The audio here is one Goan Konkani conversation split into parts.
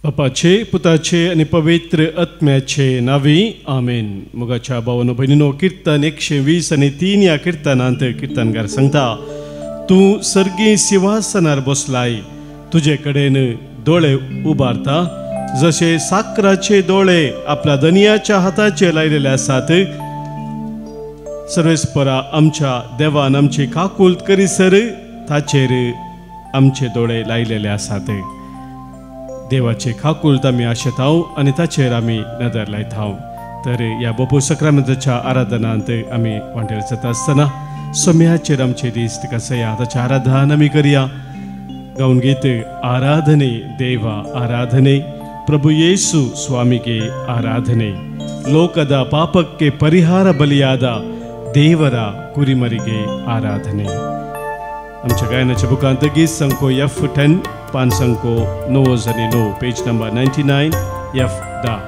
बापाचे पुताचे आनी पवित्र आत्म्याचे नांवी आमेन. मोगाच्या भावानो भयणीनो, किर्तन 120 आनी 3 ह्या किर्तनांत किर्तनकार सांगता, तूं सर्गी सिंहासनार बसलाय, तुजे कडेन दोळे उबारता जशे साकराचे दोळे आपल्या दनियाच्या हाताचे लायलेले आसात. सर्वेस्परा आमच्या देवान आमची काकूलत करीसर ताचेर आमचे दोळे लायलेले आसात. देवाचे काकूलत आमी आशेताव आनी ताचेर आमी नदर लायताव. तर ह्या बोपू सक्रामेंताच्या आराधनांत आमी वांटेल जाता आसतना सोम्याचेर आमचे दीस कसया ताचें आराधन आमी करया. गावन गीत आराधने देवा आराधने, प्रभु येसु स्वामिगे आराधने, ಲೋಕದ ಪಾಪಕ್ಕೆ ಪರಿಹಾರ ಬಲಿಯಾದ ದೇವರ ಕುರಿಮರಿಗೆ ಆರಾಧನೆ. आमच्या गायनाच्या बुकांत गीत संको F10, पान संको 9 आनी 9, पेज नंबर 99, F10.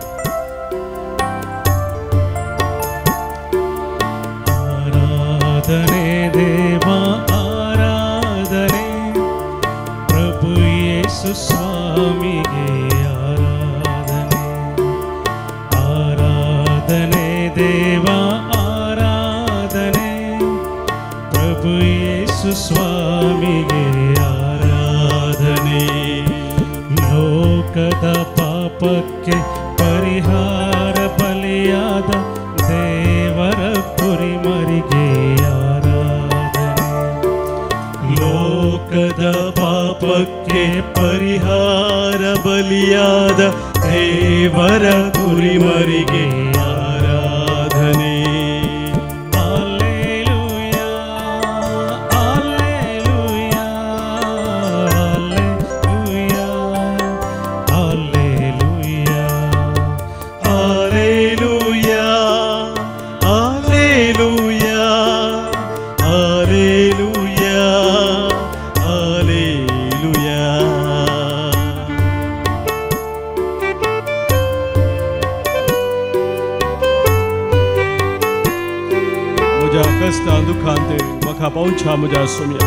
आराधने देवा आराधने, प्रभु येसु स्वामिगे आराधने. आराधने देवा आराधने, प्रभु येसु स्वामिगे आराधने. ಲೋಕದ ಪಾಪಕ್ಕೆ ಪರಿಹಾರ ಬಲಿಯಾದ ದೇವರ ಕುರಿಮರಿಗೆ ಆರಾಧನೆ. ಲೋಕದ ಪಾಪಕ್ಕೆ ಪರಿಹಾರ ಬಲಿಯಾದ ದೇವರ ಕುರಿಮರಿಗೆ ಆರಾಧನೆ. पावच्या म्हज्या सोम्या,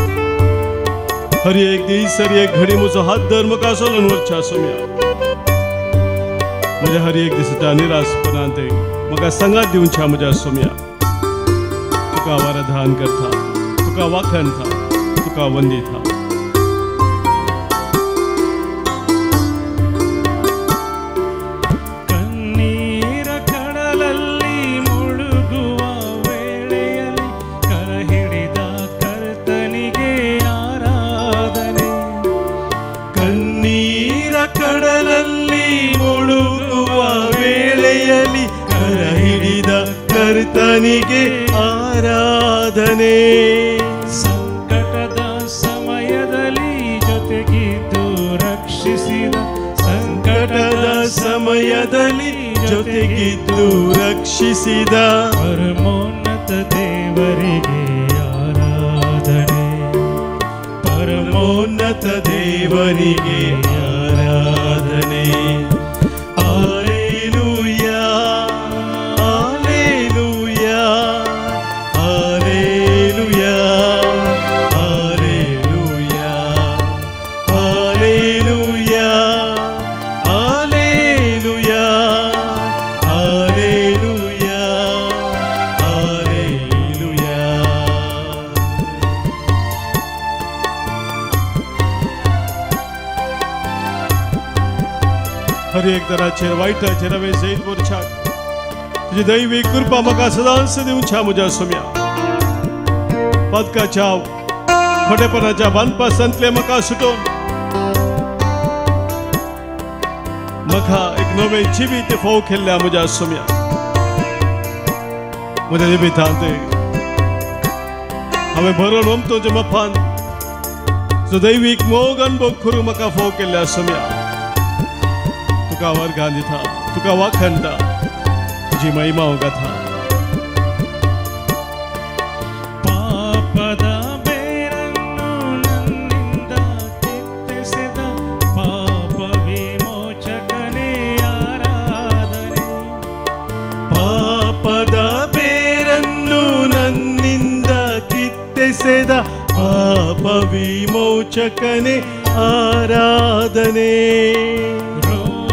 हर एक दीस हर एक घडी म्हजो हात धर म्हाका सोलून वरच्या सोम्या. म्हज्या हर एक दिसाच्या निरासपणांत म्हाका सांगात दिवच्या म्हज्या सोम्या. तुका वरदान करता, तुका वाखणता, तुका वंदिता. ಕಣ್ಣೀರ ಕಡಲಲ್ಲಿ ಮುಳುಗುವ ವೇಳೆಯಲ್ಲಿ ಕರ ಹಿಡಿದ ಕರ್ತನಿಗೆ ಆರಾಧನೆ. ಕಣ್ಣೀರ ಕಡಲಲ್ಲಿ ಮುಳುಗುವ ವೇಳೆಯಲ್ಲಿ ಕರ ಹಿಡಿದ ಕರ್ತನಿಗೆ ಆರಾಧನೆ. ಸಂಕಟದ ಸಮಯದಲ್ಲಿ ಜೊತೆಗಿದ್ದು ರಕ್ಷಿಸಿದ, ಸಂಕಟದ ಸಮಯದಲ್ಲಿ ಜೊತೆಗಿದ್ದು ರಕ್ಷಿಸಿದ ಪರಮೋನ್ನತ ದೇವರಿಗೆ ಆರಾಧನೆ. ಪರಮೋನ್ನತ ದೇವರಿಗೆ ಆರಾಧನೆ. Hallelujah, hallelujah, hallelujah, hallelujah, hallelujah, hallelujah, hallelujah, hallelujah. हर एक दराचेर वायटाचेर हांवें जैत वरच्याक तुजी दैवी कृपा म्हाका सदांच दिवच्या म्हज्या सोम्या. पदकाच्या खोटेपणाच्या बांदपासांतले म्हाका सुटोवन म्हाका एक नवें जिवीत फोव केल्ल्या म्हज्या सोम्या. म्हज्या जिवितांत हांवें भरून ओमतोचे मफान जो दैवीक मोग अनुभव करूंक म्हाका फोव केल्ल्या सोम्या. तुका वर्गान दिता, तुका वाखणता, तुजी महिमा गाथा. ಪಾಪದ ಬೇರನ್ನು ನನ್ನಿಂದ ಕಿತ್ತೆಸೆದ ಪಾಪ ವಿಮೋಚಕನೇ ಆರಾಧನೆ. ಪಾಪದ ಬೇರನ್ನು ನನ್ನಿಂದ ಕಿತ್ತೆಸೆದ ಪಾಪ ವಿಮೋಚಕನೇ ಆರಾಧನೆ. ರೋಗ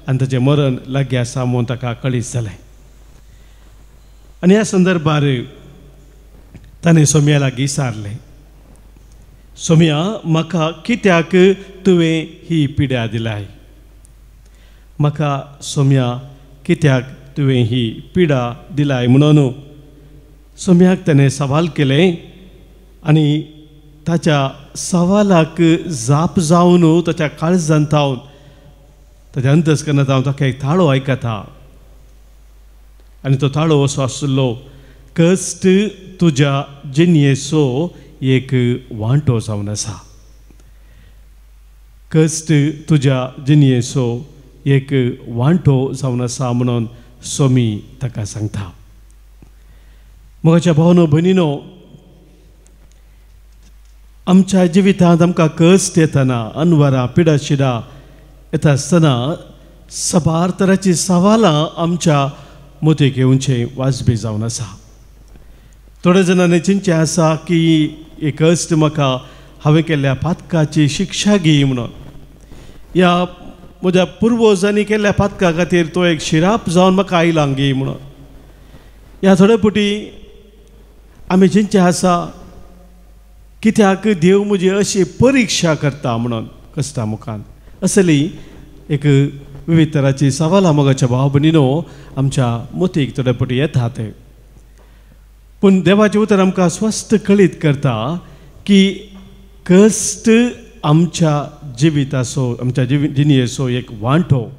आनी ताचें मरण लागीं आसा म्हणून ताका कळीत जालें. आनी ह्या संदर्भार ताणें सोम्या लागीं सारलें, सोम्या म्हाका कित्याक तुवें ही पिड्या दिलाय, म्हाका सोम्या कित्याक तुवें ही पिडा दिलाय म्हणून सोम्याक ताणें सवाल केलें. आनी ताच्या सवालाक जाप जावन ताच्या काळजांत थावन ताच्या अंतस्करणांत हांव ताका एक ताळो आयकता आनी तो ताळो असो आशिल्लो, कश्ट तुज्या जिणयेचो एक वांटो जावन आसा, कश्ट तुज्या जिणयेचो एक वांटो जावन आसा म्हणून सोमी ताका सांगता. म्हज्या भावनो भयणीनो, आमच्या जिवितांत आमकां कश्ट येतना, अनवरां पिडाशिडां येता आसतना साबार तरांचीं सवालां आमच्या मोतीक येवचें वाजबी जावन आसा. थोड्या जाणांनी चिंतचें आसा की हे कश्ट म्हाका हांवें केल्ल्या पातकाची शिक्षा घे म्हणून, ह्या म्हज्या पुर्वजांनी केल्ल्या पातका खातीर तो एक शिराप जावन म्हाका आयला गे म्हणून. ह्या थोडे फावटी आमी चिंतचें आसा कित्याक देव म्हजी अशी परिक्षा करता म्हणून कश्टा मुखान. असली एक विविध तरांची सवालां मोगाच्या भाव भयणीनो आमच्या मोतीक थोडे फावटी येतात. पूण देवाचें उतर आमकां स्वस्थ कळीत करता की कश्ट आमच्या जिविताचो, आमच्या जिणयेचो एक वांटो.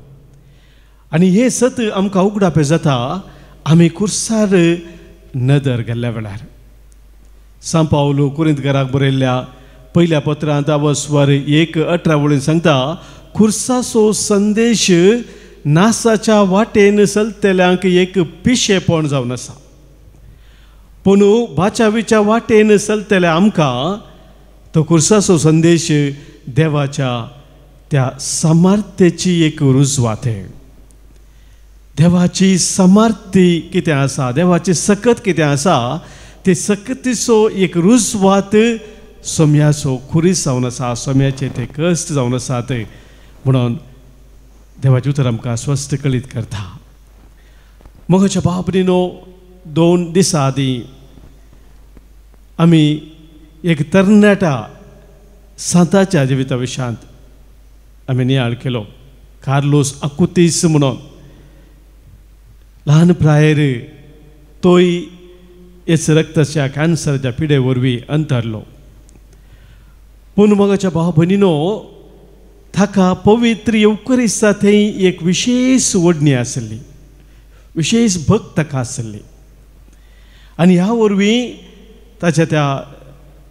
आनी हें सत आमकां उगडापें जाता आमी खुर्सार नदर गेल्ल्या वेळार. सांव पावलू कुरिंतकाराक बरयल्ल्या पयल्या पत्रांत आवस्वर 1:18 वळीन सांगता, खुर्साचो संदेश नासाच्या वाटेन चलतल्यांक एक पिशेपण जावन आसा, पूण बाचावीच्या वाटेन चलतल्या आमकां तो खुर्साचो संदेश देवाच्या त्या सामर्थ्याची एक रुजवात. देवाची सामर्थ्य कितें आसा, देवाची सकत कितें आसा, ते सकतीचो एक रुजवात सोम्याचो खुरीस जावन आसा, सोम्याचे ते कश्ट जावन आसात म्हणून देवाचें उतर आमकां स्वस्थ कळीत करता. मोगाच्या बाबरीनो, 2 दिसां आदीं आमी एक तरणाट्या सांताच्या जिविता विशयांत आमी नियाळ केलो, कार्लोस आकुतीस म्हणून. ल्हान प्रायेर तोय एच रक्ताच्या कॅन्सराच्या पिडे वरवीं अंतरलो. पूण मोगाच्या भाव भयणीनो, ताका पवित्र येवकरिस्ता थंय एक विशेष ओडणी आसली, विशेष भक्त ताका आसली. आनी ह्या वरवीं ताच्या त्या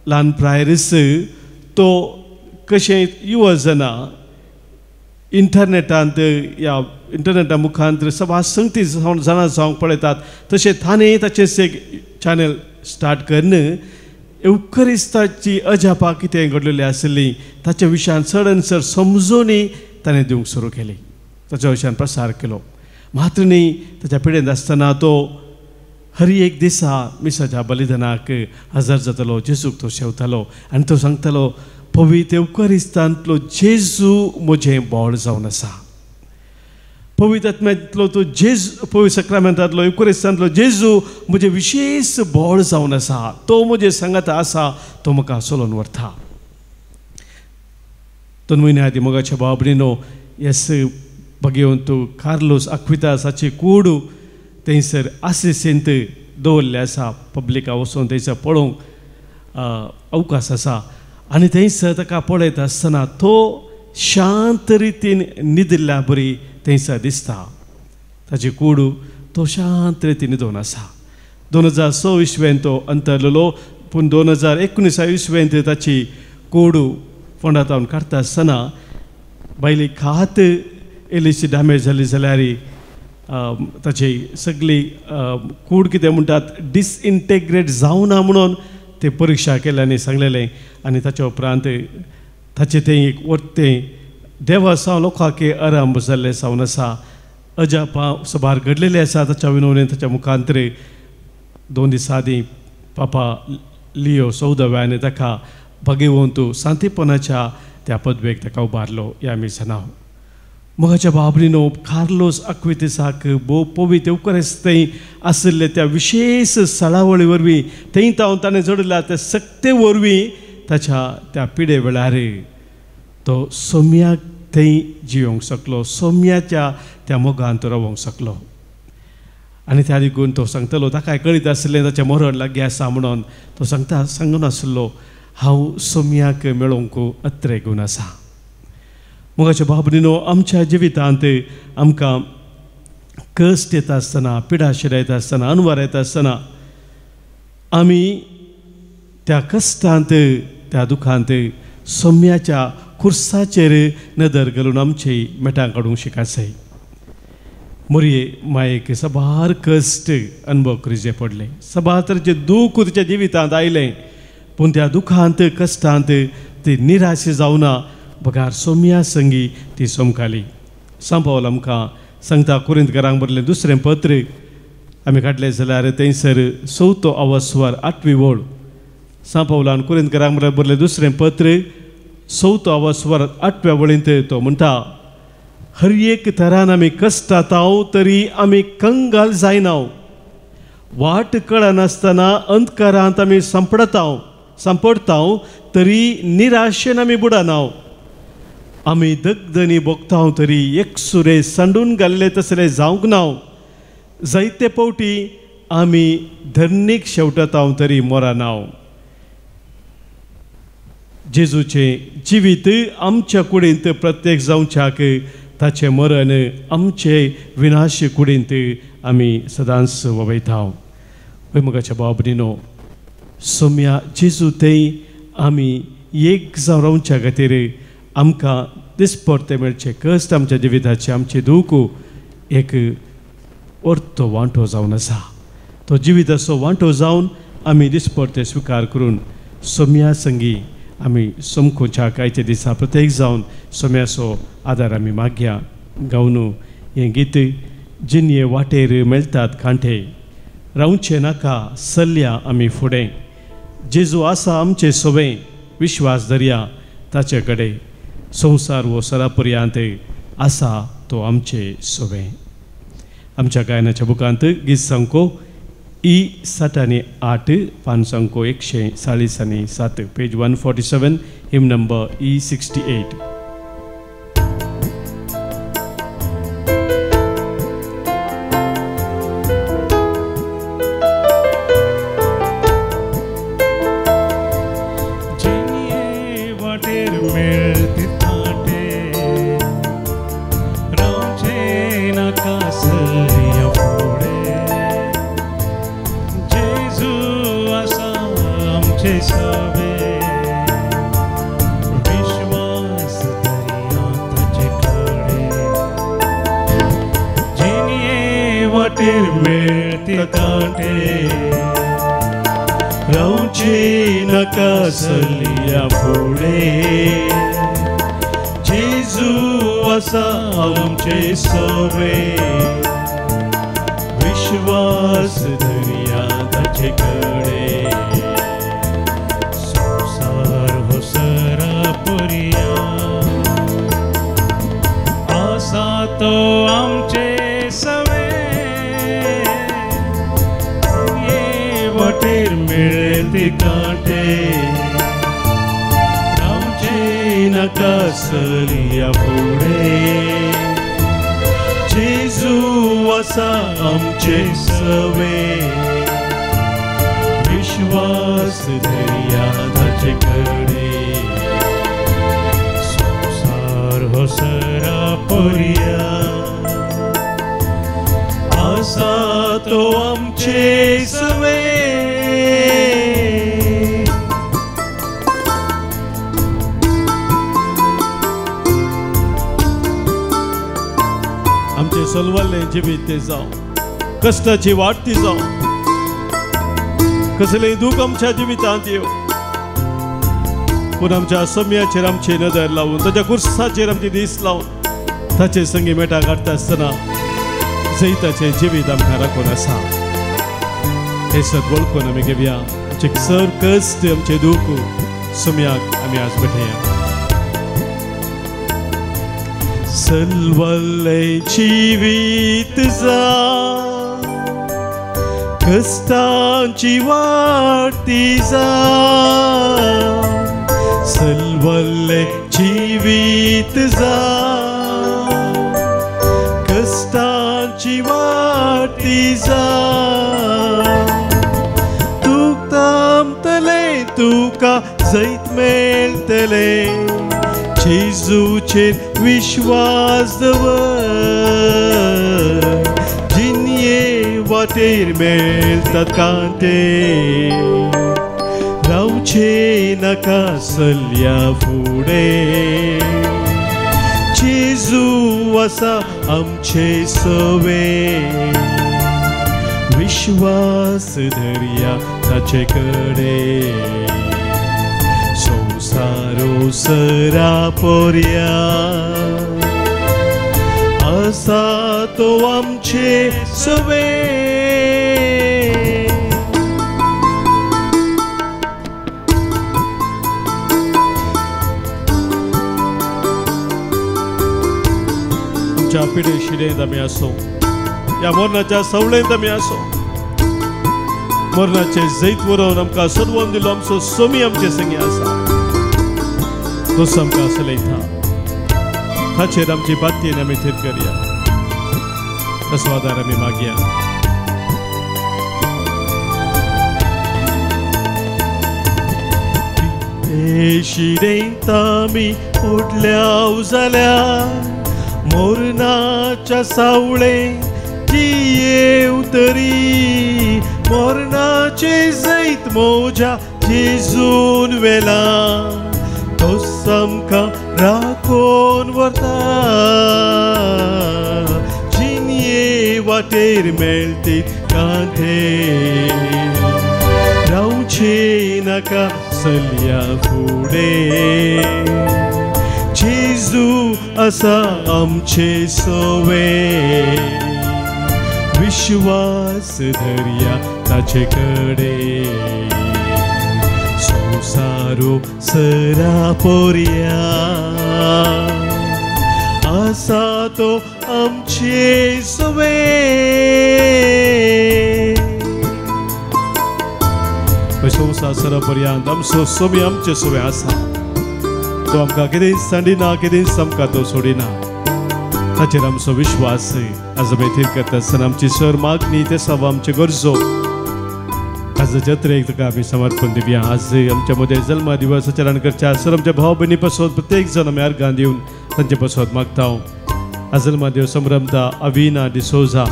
ल्हान प्रायरीस तो कशें युवा जाणां इंटरनेटांत ह्या इंटरनेटा मुखांत सभा संगती जाणां जावंक पळयतात, तशें ताणें ताचें एक चॅनल स्टार्ट करून येवकरिस्ताची अजापां कितें घडलेली आसली ताच्या विशयान चड आनी चड समजूनी ताणें दिवंक सुरू केली, ताच्या विशयान प्रसार केलो. मात्र न्ही, ताच्या पिडेंत आसतना तो हर एक दिसा मिसाच्या बलिदानाक हजर जातालो, जेजूक तो शेवतालो आनी तो सांगतालो, पवित्र येवकरिस्तांतलो जेजू म्हजें बोळ जावन आसा, पवित्र आत्म्यांतलो तो जेजू, पवित्र सक्रामेंतांतलो येवकरिस्तांतलो जेजू म्हजें विशेष बोळ जावन आसा, तो म्हजें सांगाता आसा, तो म्हाका चलोवन व्हरता. 2 म्हयन्या आदीं मोगाच्या भाव भयणीनो, येस भगेवंत कार्लोस आक्वितास हाची कूड थंयसर आसिसेंत दवरलें आसा, पब्लिका वचून थंयसर पळोवंक अवकाश आसा. आनी थंयसर ताका पळयता आसतना तो शांत रितीन न्हिदिल्ल्या बरी थंयसर दिसता. ताची कूड तो शांत रितीन न्हिदोन आसा. 2006 इसवेंत तो अंतरलेलो, पूण 2019 इसवेंत ताची कूड फोंडांत काडटा आसतना बायली खात इल्लीशी डॅमेज जाली जाल्यार ताची सगळी कूड कितें म्हणटात डिसइंटेग्रेट जावना म्हणून ते परिक्षा केल्या आनी सांगलेलें. आनी ताच्या उपरांत ताचें तें एक वरतें देवासांव लोकांक आरंभ जाल्लें जावन आसा. अजापां सबार घडलेलें आसा ताच्या विनवणेन ताच्या मुखांतरे. 2 दिसां आदीं पापा लियो 14व्यान ताका भगेवंत सांतेपणाच्या त्या पदवेक ताका उबारलो. ह्या आमी जाणां. मोगाच्या बाबरीनो कार्लोस आक्वितिसाक भोव पवित्र उकरेस्त थंय आशिल्ले त्या विशेश सळावळी वरवीं थंय तावन ताणें जोडिल्ल्या त्या सक्ते वरवीं ताच्या त्या पिडे वेळार तो सोम्याक थंय जियोंक शकलो, सोम्याच्या त्या मोगान तो रावोंक शकलो. आनी त्या देखून तो सांगतालो, ताकाय कळीत आशिल्लें ताचें मरण लागीं आसा म्हणून तो सांगता सांगून आशिल्लो, हांव सोम्याक मेळोवंक अत्रे गुण आसा. मोगाच्या बाबरीनो आमच्या जिवितांत आमकां कश्ट येता आसतना, पिडाशिरा येता आसतना, अनवार येता आसतना आमी त्या कश्टांत त्या दुखांत सोम्याच्या खुर्साचेर नदर घालून आमची मेटां काडूंक शिकासाय. मोरये मायेक साबार कश्ट अनुभव करचे पडले, साबार तरेचे दूख तिच्या जिवितांत आयलें, पूण त्या दुखांत कश्टांत ती निराश जावना बगार सोम्या संगी ती सोमकाली. सांपावल आमकां सांगता कुरिंतकारांक बरलें दुसरें पत्र आमी काडलें जाल्यार थंयसर चवथो अवस्वार 8वी वळ. सांपावलान कुरिंतकारांक बरलें दुसरें पत्र चवथो अवस्वार 8व्या वळींत तो म्हणटा, हर एक तरान आमी कश्टाताव तरी आमी कंगाल जायनाव, वाट कळनासतना अंधकारांत आमी सांपडताव तरी निराशेन आमी बुडनाव, आमी दगदनी भोगताव तरी एकसुरे सांडून घाल्ले तसले जावंक नाव, जायते फावटी आमी धरणीक शेवटताव तरी मोरानाव. जेजूचें जिवीत आमच्या कुडींत प्रत्येक जावच्याक ताचें मरण आमचे विनाश कुडींत आमी सदांच वयताव. मोगाच्या बाबरीनो सोम्या जेजू थंय आमी एक जावन रावच्या खातीर आमकां दिसपडते मेळचे कश्ट आमच्या जिविताचे आमचे दूख एक अर्थ वांटो जावन आसा. तो जिविताचो वांटो जावन आमी दिसपडते स्विकार करून सोम्या संगी आमी समखोच्या कायच्या दिसा प्रत्येक जावन सोम्याचो आदार आमी मागया. गावन हें गीत जिनये वाटेर मेळटात कांठे, रावचें नाका सल्ल्या आमी फुडें, जेजू आसा आमचे सोबें, विश्वास धरया ताचे कडेन, संवसार वो सरापर्यांत आसा तो आमचे सोबें. आमच्या गायनाच्या बुकांत गीत सांको ई 60 आनी 8, पान सांको 140 आनी 7, पेज 147, हिम नंबर ई 68. कश्टाची वाडटी जावं, कसलें दूख आमच्या जिवितांत येवं, पूण आमच्या सम्याचेर आमची नदर लावन ताच्या कुर्साचेर आमची दीस लावन ताचे संगी मेटां काडटा आसतना जैताचें जिवीत आमकां राखून आसा. हें सत वळखून आमी घेवया आमचे सर कश्ट आमचें दूख सम्याक आमी आज भेटया. सलवल्ले जिवीत जा कश्टांची वाट ती जा सलवल्ले जिवीत जा कश्टांची वाट ती जा तूं थांबतले तुका जैत मेळटले जेजूचेर विश्वास दवर जिनये वाटेर मेळटात कांटे रावचे नाका सल्या फुडें जेजू आसा आमचे सवे विश्वास धरया ताचे कडेन संवसारो सरा पोरया आसा तो आमचे सवे. आमच्या पिढे शिरेंत आमी आसो ह्या मरणाच्या सवळेंत आमी आसो मरणाचे जैत बरोवन आमकां सोडवून दिलो आमचो सोमी आमचे संगी आसा तो आमकां चलयता ताचेर आमची बातयेन आमी थीर करया तसो आदार आमी मागया. शिरेंत आमी उडल्या जाल्यार मरणाच्या सावळें जियेव तरी मरणाचे जैत म्हज्या जेजून वेला तो आमकां राखून व्हरता जिनये वाटेर मेळटीत कांटे रावचे नाका सल्या फुडें जेजू आसा आमचे सवे विश्वास धरया ताचे कडेन संवसारो सरा पोरया आसा तो आमचे सवे. संवसार सरा पर्यंत आमचो सोमी आमचे सवे आसा तो आमकां कितें सांडिना कितें आमकां तो सोडिना ताचेर आमचो विश्वास आज आमी थीर करता आसतना आमची सर मागणी ते सव आमच्यो गरजो आज जत्रेक ताका आमी समर्पण दिवया. आज आमच्या मदें जल्मा दिवस आचरण करच्या सर आमच्या भाव भयणी पासत प्रत्येक जण आमी अर्गां दिवन तांचे पासत मागता. आज जल्मा दिवस संभ्रमता अविना डिसोजा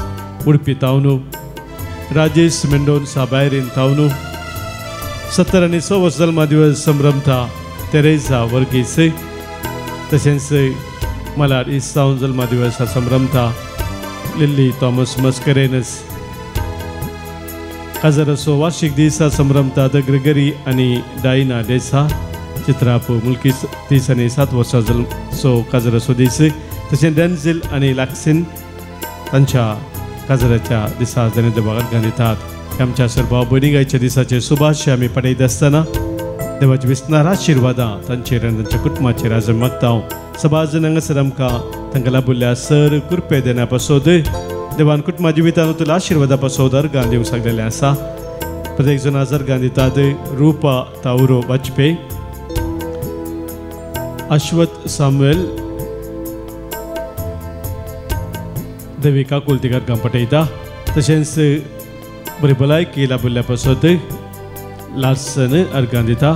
उडपी तावनू राजेश मेंडोन्सा बायरीन तावनू 70 आनी 6 वर्स जल्मा दिवस संभ्रमता तेरेजा वर्गीस तशेंच मलाड इसावन जल्मा दिवस संभ्रमता लिल्ली थॉमस मस्करेनस काजाराचो वार्षिक दिसा संभ्रमता the Gregory आनी डायना डेसा चित्राप मुल्की 30 आनी 7 वर्सां जल्मचो काजाराचो दीस तशेंच डेन्झिल आनी लाक्सिन तांच्या काजाराच्या दिसा जाणें देवाक दितात. आमच्या सर भाव भयणी गायच्या दिसाचे शुभाशय आमी पडयत आसतना देवाच्या विस्नार आशिर्वादां तांचेर आनी तांच्या कुटुंबाचेर आज मागता. सबाज हांगासर आमकां तांकां लाभुल्ल्या सर कृपे देण्या पासत देवान कुटुंबा जिवितान तुला आशिर्वादा पासत अर्गां दिवंक सांगलेलें आसा. प्रत्येक जण आज अर्गां दितात रुपा तावरो वाजपेयी अश्वत सामुएल देविका कुलतीक अर्गां पठयता तशेंच बरी भलायकी लाभुल्ल्या पासत लासन अर्गां दिता.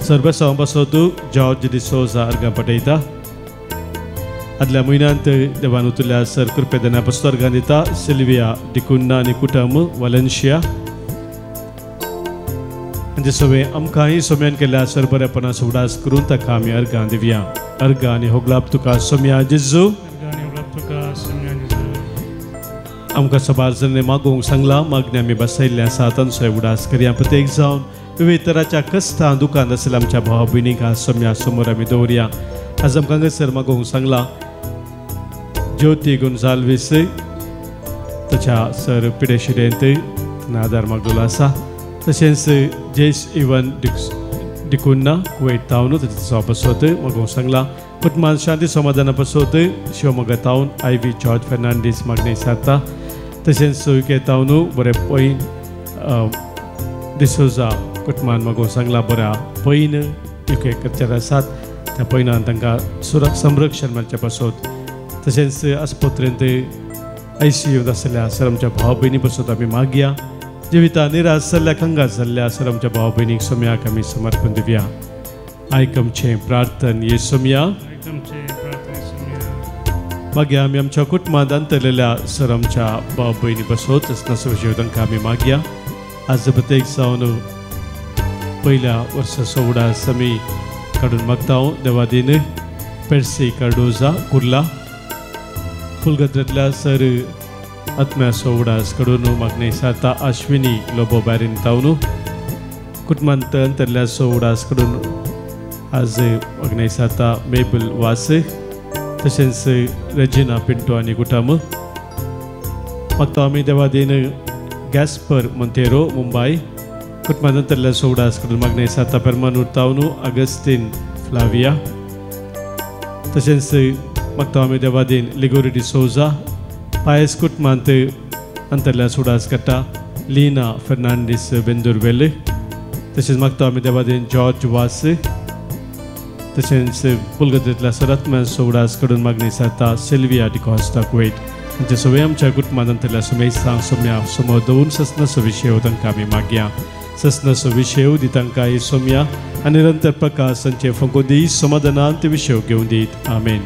सर्वसांव पासत जॉर्ज डिसोजा अर्गां पठयता. आदल्या म्हयन्यांत देवान उतरल्या सर कृपे देण्या पासत अर्गां दिता सिल्विया डिकुन्ना आनी कुटुंब वालेन्शिया आनी सगळें आमकांय सोम्यान केल्ल्या सर बरेपणा उडास करून ताका आमी अर्गां दिवया. अर्गां आनी होगलाप तुका सोम्या जेजू. आमकां सबार जण मागूंक सांगलां मागणी आमी बसयल्लें आसा तांचो उडास करया. प्रत्येक जावन विविध तराच्या कश्टां दुकान आशिल्ल्या आमच्या भाव भयणीक आज सोम्या समोर आमी दवरया. आज आमकां हांगासर मागूंक सांगलां ज्योती गोन्साल्वीस ताच्या सर पिडेशिडेंत आदार मागलेलो आसा तशेंच जेस इवन डिकुन्ना कुवेट तावनू ताचो पासत मागूंक सांगलां. कुटुंबान शांती समाधाना पासत Shivamogga तावन I V George Fernandes मागणी सारता. तशेंच सुके तावन बरें पयन डिसोजा कुटुंबान मागून सांगला बऱ्या पयन युके करचेर आसात त्या पयनान तांकां संरक्षण मेळचे पासत. तशेंच आस्पत्रेंत आयसीयूंत आसल्या सर आमच्या भाव भयणी पासत आमी मागया. जिविता निराश जाल्ल्या कंगास जाल्ल्या सर आमच्या भाव भयणीक सोम्याक आमी समर्पण दिवया. आयक आमचें प्रार्थन ये सोम्या. मागीर आमी आमच्या कुटुंबांत अंतरलेल्या सर आमच्या भाव भयणी पासत तसनासो तांकां आमी मागया. आज प्रत्येक जावन पयल्या वर्साचो उडास आमी काडून मागता. देवादीन पेर्सी कार्डोजा कुर्ला फुलगद्रेंतल्या सर आत्म्याचो उडास कडून मागणी सारता. आश्विनी लोबो बॅरीन तावन कुटुंबांत अंतरल्याचो उडास कडून आज मागणी सारता मेबल वास. तशेंच रेजिना पिंटो आनी कुटुंब मागता आमी देवादीन गॅस्पर मोंतेरो मुंबय कुटुंबांत अंतरल्याचो उडास कडून मागणी सारता पेरमानूर तावन अगस्तीन फ्लाविया. तशेंच मागता आमी देवादीन लिगोरी डिसोजा पायस कुटुंबांत अंतरल्या उडास काडटा लीना फेर्नांडीस बेंदुरवेल. तशेंच मागता आमी देवादीन जॉर्ज वास. तशेंच पुलगद्रेंतल्या सरात्म्याचो उडास कडून मागणी सारता सिल्विया डिकॉस्टा कुवेट. आमच्या सगळे आमच्या कुटुंबांत अंतरल्या सुमेसांक सोम्या समोर दवरून ससनाचो विशय तांकां आमी मागया. ससनाचो विशय दी तांकां हे सोम्या आनी निरंतर प्रकाश तांचे फंको दी समाधानान ते विशय घेवन दीत. आमेन.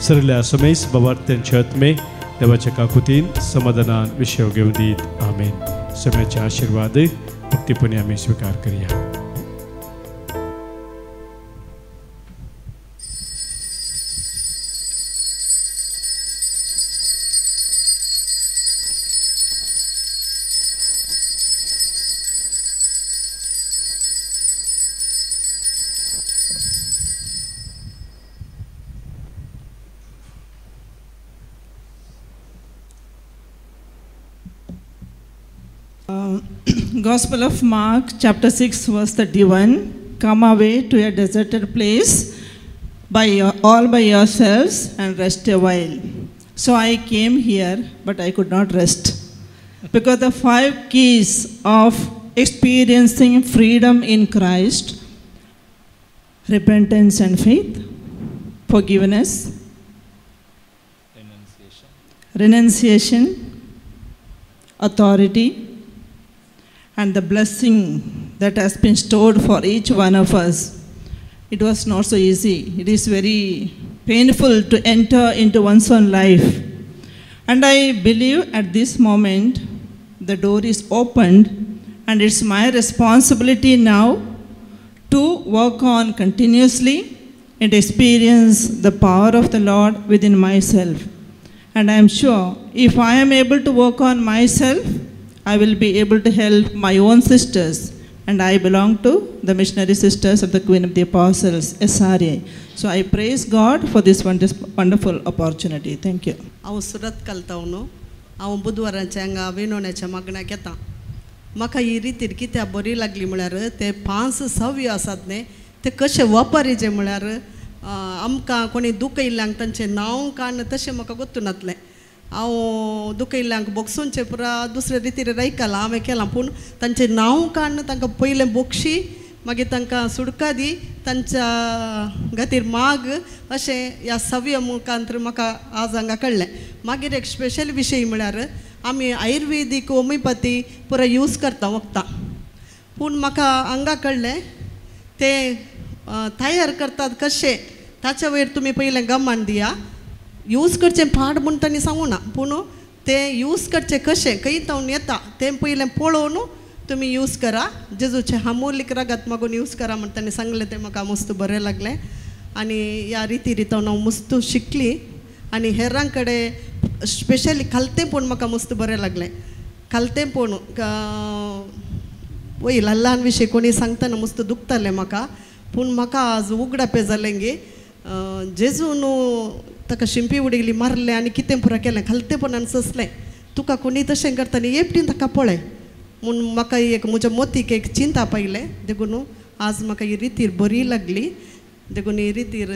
सरल्या सुमेस बाबार्थ्यांचे आत्मे देवाच्या काकुतीन समाधानान विशय घेवन दीत. आमेन. सोम्याचे आशिर्वाद भक्तीपणी आमी स्विकार करया. Gospel of Mark, chapter 6, verse 31. Come away to a deserted place all by yourselves and rest a while. So I came here, but I could not rest. Because the 5 keys of experiencing freedom in Christ: repentance and faith, forgiveness, renunciation, authority, and the blessing that has been stored for each one of us. It was not so easy. It is very painful to enter into one's own life. And I believe at this moment, the door is opened, and it's my responsibility now to work on continuously and experience the power of the Lord within myself. And I am sure if I am able to work on myself, I will be able to help my own sisters, and I belong to the Missionary Sisters of the Queen of the Apostles, SRA. So I praise God for this wonderful opportunity. Thank you. हांव सुरत कलतावनो हांव बुधवाराच्या हांगा विनोण्याच्या मागण्याक येता. म्हाका ही रितीर कित्याक बरी लागली म्हळ्यार ते 5 सव्य आसात न्ही ते कशे वापरीचे म्हळ्यार आमकां कोणी दुखयल्ल्यांक तांचें नांव काडून तशें म्हाका गोत्तू नातलें. हांव दुखयल्ल्यांक बोगसूनचें पुरा दुसरे रितीर आयकलां हांवें केलां, पूण तांचें नांव काडून तांकां पयलें बोगशी मागीर तांकां सुडका दी तांच्या खातीर माग अशें ह्या सव्य मुखांत म्हाका आज हांगा कळ्ळें. मागीर एक स्पेशल विशय म्हळ्यार आमी आयुर्वेदीक होमियोपॅथी पुरा यूज करता वखदां, पूण म्हाका हांगा कळ्ळें तें तयार करतात कशें ताच्या वयर तुमी पयलें गमान दिया. यूज करचें पाड म्हूण तांणी सांगूना, पूण तें यूज करचें कशें खंय तावन येता तें पयलें पळोवन तुमी यूज करा. जेजूचें हामोलीक रगत मागून यूज करा म्हण तांणी सांगलें तें म्हाका मस्त बरें लागलें. आनी ह्या रिती रितावन हांव मस्त शिकली आनी हेरां कडेन स्पेशली खालतेंपण म्हाका मस्त बरें लागलें. खालतेंपण वय ल्हान ल्हान विशय कोणी सांगतना मस्त दुखतालें म्हाका, पूण म्हाका आज उगडापें जालें गे जेजू न्हू ताका शिंपी उडयली मारलें आनी कितें पुरा केलें खालतेपणान सोंसलें. तुका कोणी तशें करता न्ही एकटीन ताका पळय म्हूण म्हाका एक म्हज्या मोतीक एक चिंता पायलें. देखून आज म्हाका ही रितीर बरी लागली. देखून ही रितीर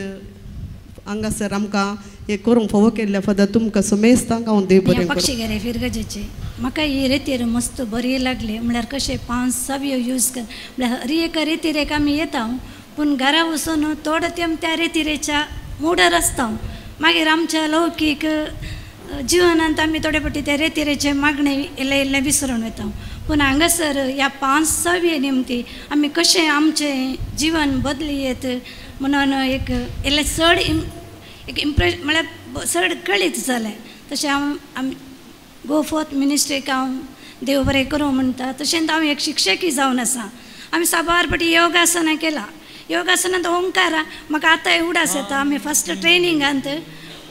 हांगासर आमकां हें करूंक फावो केल्ल्या फादर तुमकां समेस्तांक हांव देव बरें करूं. पक्षी फिरगजेचे म्हाका ही रेतीर मस्त बरी लागली म्हळ्यार कशें 5 सव्यो यूज कर म्हळ्यार हर एका रेतिरेक आमी येता पूण घरा वचून थोडो तेंप त्या रेतिरेच्या मुडार आसता. मागीर आमच्या लौकीक जिवनांत आमी थोडे फावटी त्या रेतिरेचे मागणें इल्लें इल्लें विसरून वता. पूण हांगासर ह्या 5 सव्ये निमती आमी कशें आमचें जिवन बदली येत म्हणून एक इल्लें चड एक इम्प्रेस म्हळ्यार चड कळीत जालें. तशें हांव आमी गो फोर्थ मिनिस्ट्रीक हांव देव बरें करूं म्हणटा. तशेंच हांव एक शिक्षकी जावन आसा. आमी साबार फावटी योगासनां केलां. योगासनांत ओंकारा म्हाका आतांय उडास येता. आमी फस्ट ट्रेनिंगांत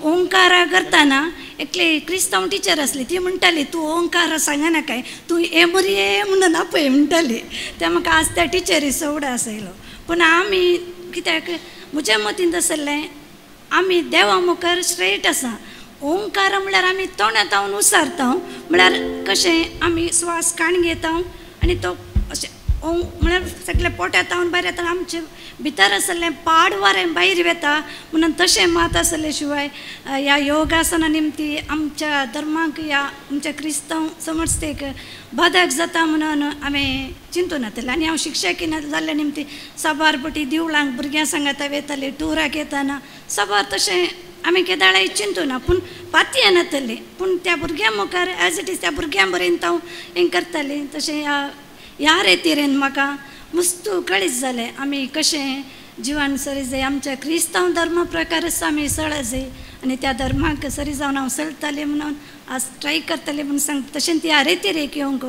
ओंकारा करतना एकली क्रिस्तांव टिचर आसली ती म्हणटाली तूं ओंकारा सांगनाकाय तूं एमरी म्हणून आपय म्हणटाली. तें म्हाका आज त्या टिचरीचो उडास आयलो. पूण आमी कित्याक म्हज्या मतींत आसलें आमी देवा मुखार स्ट्रेट आसा. ओंकार म्हळ्यार आमी तोंडांत उसारता म्हळ्यार कशें आमी श्वास काण घेता आनी तो अशें ओं म्हळ्यार सगळें पोटांत भायर येता आमचे भितर आसलें पाड वारें भायर वता म्हणून तशें मात आसले शिवाय ह्या योगासना निमती आमच्या धर्माक ह्या आमच्या क्रिस्तांव समजतेक बाधक जाता म्हणून आमी चिंतून नातलें. आनी हांव शिक्षकी जाल्ल्या निमती साबार पटी दिवळांक भुरग्यां सांगाता वयताली टुराक येताना साबार तशें आमी केदाळाय चिंतूना पूण पातये नातली पूण त्या भुरग्यां मुखार एज it is त्या भुरग्यां बरेन हांव हें करतालें. तशें ह्या ह्या रेतीरेन म्हाका मस्त कळीत जालें आमी कशें जिवन सरी जाय आमच्या क्रिस्तांव धर्म प्रकारच आमी सळ जाय आनी त्या धर्माक सरी जावन हांव चलतालें म्हणून आज ट्राय करतलें म्हणून सांगता. तशें ती रेतीरेक येवंक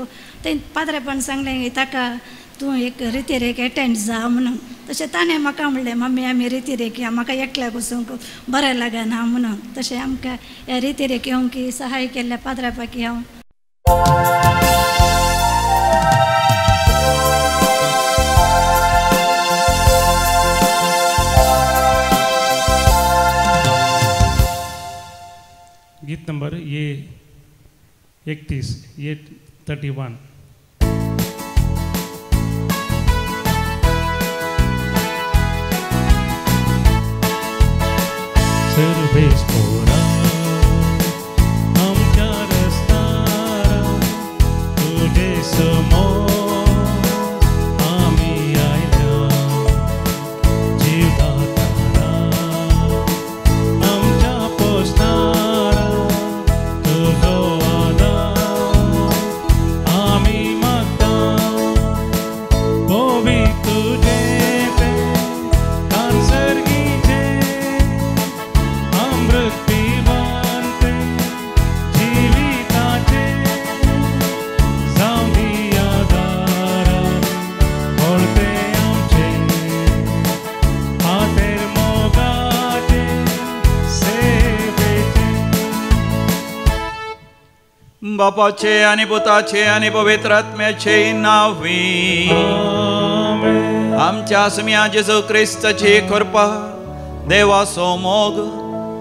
तें पाद्रेपान सांगलें ताका तूं एक रेतीरेक एटेंड जा म्हणून. तशें ताणें म्हाका म्हणलें मम्मी आमी रेतीरेक या म्हाका एकल्याक वचूंक बरें लागना म्हणून. तशें आमकां ह्या रेतीरेक येवंक सहाय केल्ल्या पाद्रेपाक हांव. गीत नंबर ये 31, ये 31. सर्वेस पोरा आमच्या रस्तारा तुझे समोर आमी आयल्या जीवदातारा आमच्या पोसणारा तुजो आदार आमी मागता पवित्र तुझे ते कांसर्गीचे अमृत पिवंते जिविताचे जावं दिया दारार वळते आमचे हातेर मोगाचे सेवेचे. बापाचे आनी पुताचे आनी पवित्र आत्म्याचे नांवी आमच्या सुम्या जेजू क्रिस्ताची कृपा देवाचो मोग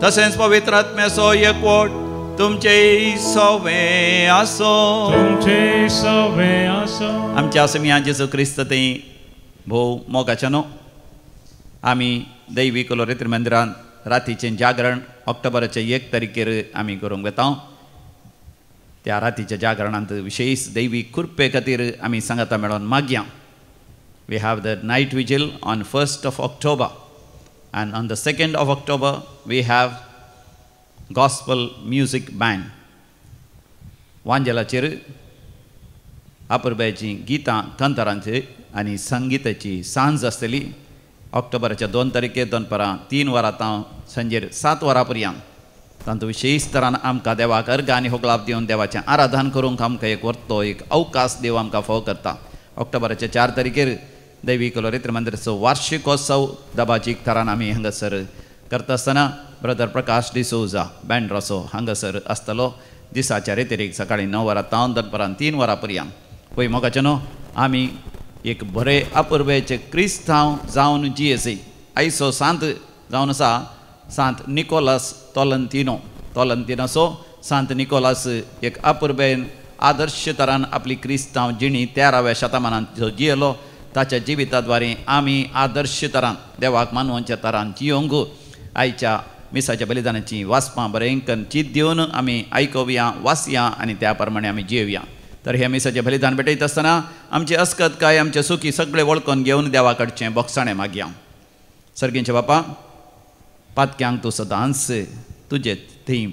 तसेंच पवित्र आत्म्याचो एकवट तुमचे सवे आसो. तुमचे सवे आसो. आमच्या सुम्या जेजू क्रिस्त ते भोव मोगाचे न्हू आमी दैवीक लोरेत्र मंदिरान रातीचें जागरण ऑक्टोबराचे 1 तारखेर आमी करूंक वता. त्या रातीच्या जागरणांत विशेष दैवीक कृपे खातीर आमी सांगाता मेळोन मागया. We have the night vigil on 1st of October and on the 2nd of October we have gospel music band. वांजेलाचेर अपुरबायेचीं गितां कांतारांची आनी संगिताची सांज आसतली ऑक्टोबराच्या 2 तारखेर दनपारां 3 वरां तावन सांजेर 7 वरां पर्यंत. तातूंत विशेष तरान आमकां देवाक अर्घ आनी होगलाप दिवन देवाचें आराधन करूंक आमकां एक वर्तो एक अवकाश देव आमकां फावो करता. ऑक्टोबराच्या 4 तारखेर दैवीक लोरेत्र मंदिराचो वार्षिकोत्सव दबाजीक तरान आमी हांगासर करता आसतना ब्रदर प्रकाश डिसोजा बँड्राचो हांगासर आसतलो दिसाच्या रेतेरीक सकाळीं 9 वरां तावन दनपारां 3 वरां पर्यंत. पळय मोगाचें न्हू आमी एक बरे अपुरबायेचे क्रिस्तांव जावन जियेसी. आयचो सांत जावन आसा सांत निकोलास तोलंतिनो. तोलंतिनाचो सांत निकोलास एक अपुरबायेन आदर्श तरान आपली क्रिस्तांव जिणी 13व्या शतमानांत जो जियेलो ताच्या जिविता द्वारे आमी आदर्श तरान देवाक मानवच्या तरान जियोंक आयच्या मिसाच्या बलिदानाची वाचपां बरें करून चीत दिवन आमी आयकोवया, वाचया आनी त्या प्रमाणे आमी जियोया। तर हे मिसाचें बलिदान भेटयत आसतना आमची अस्कत काय आमचे सुखी सगळे वळखून घेवन देवा कडचें बोगसाणें मागया। सर्गींचे बापा, पातक्यांक तूं सदांच तुजे थंय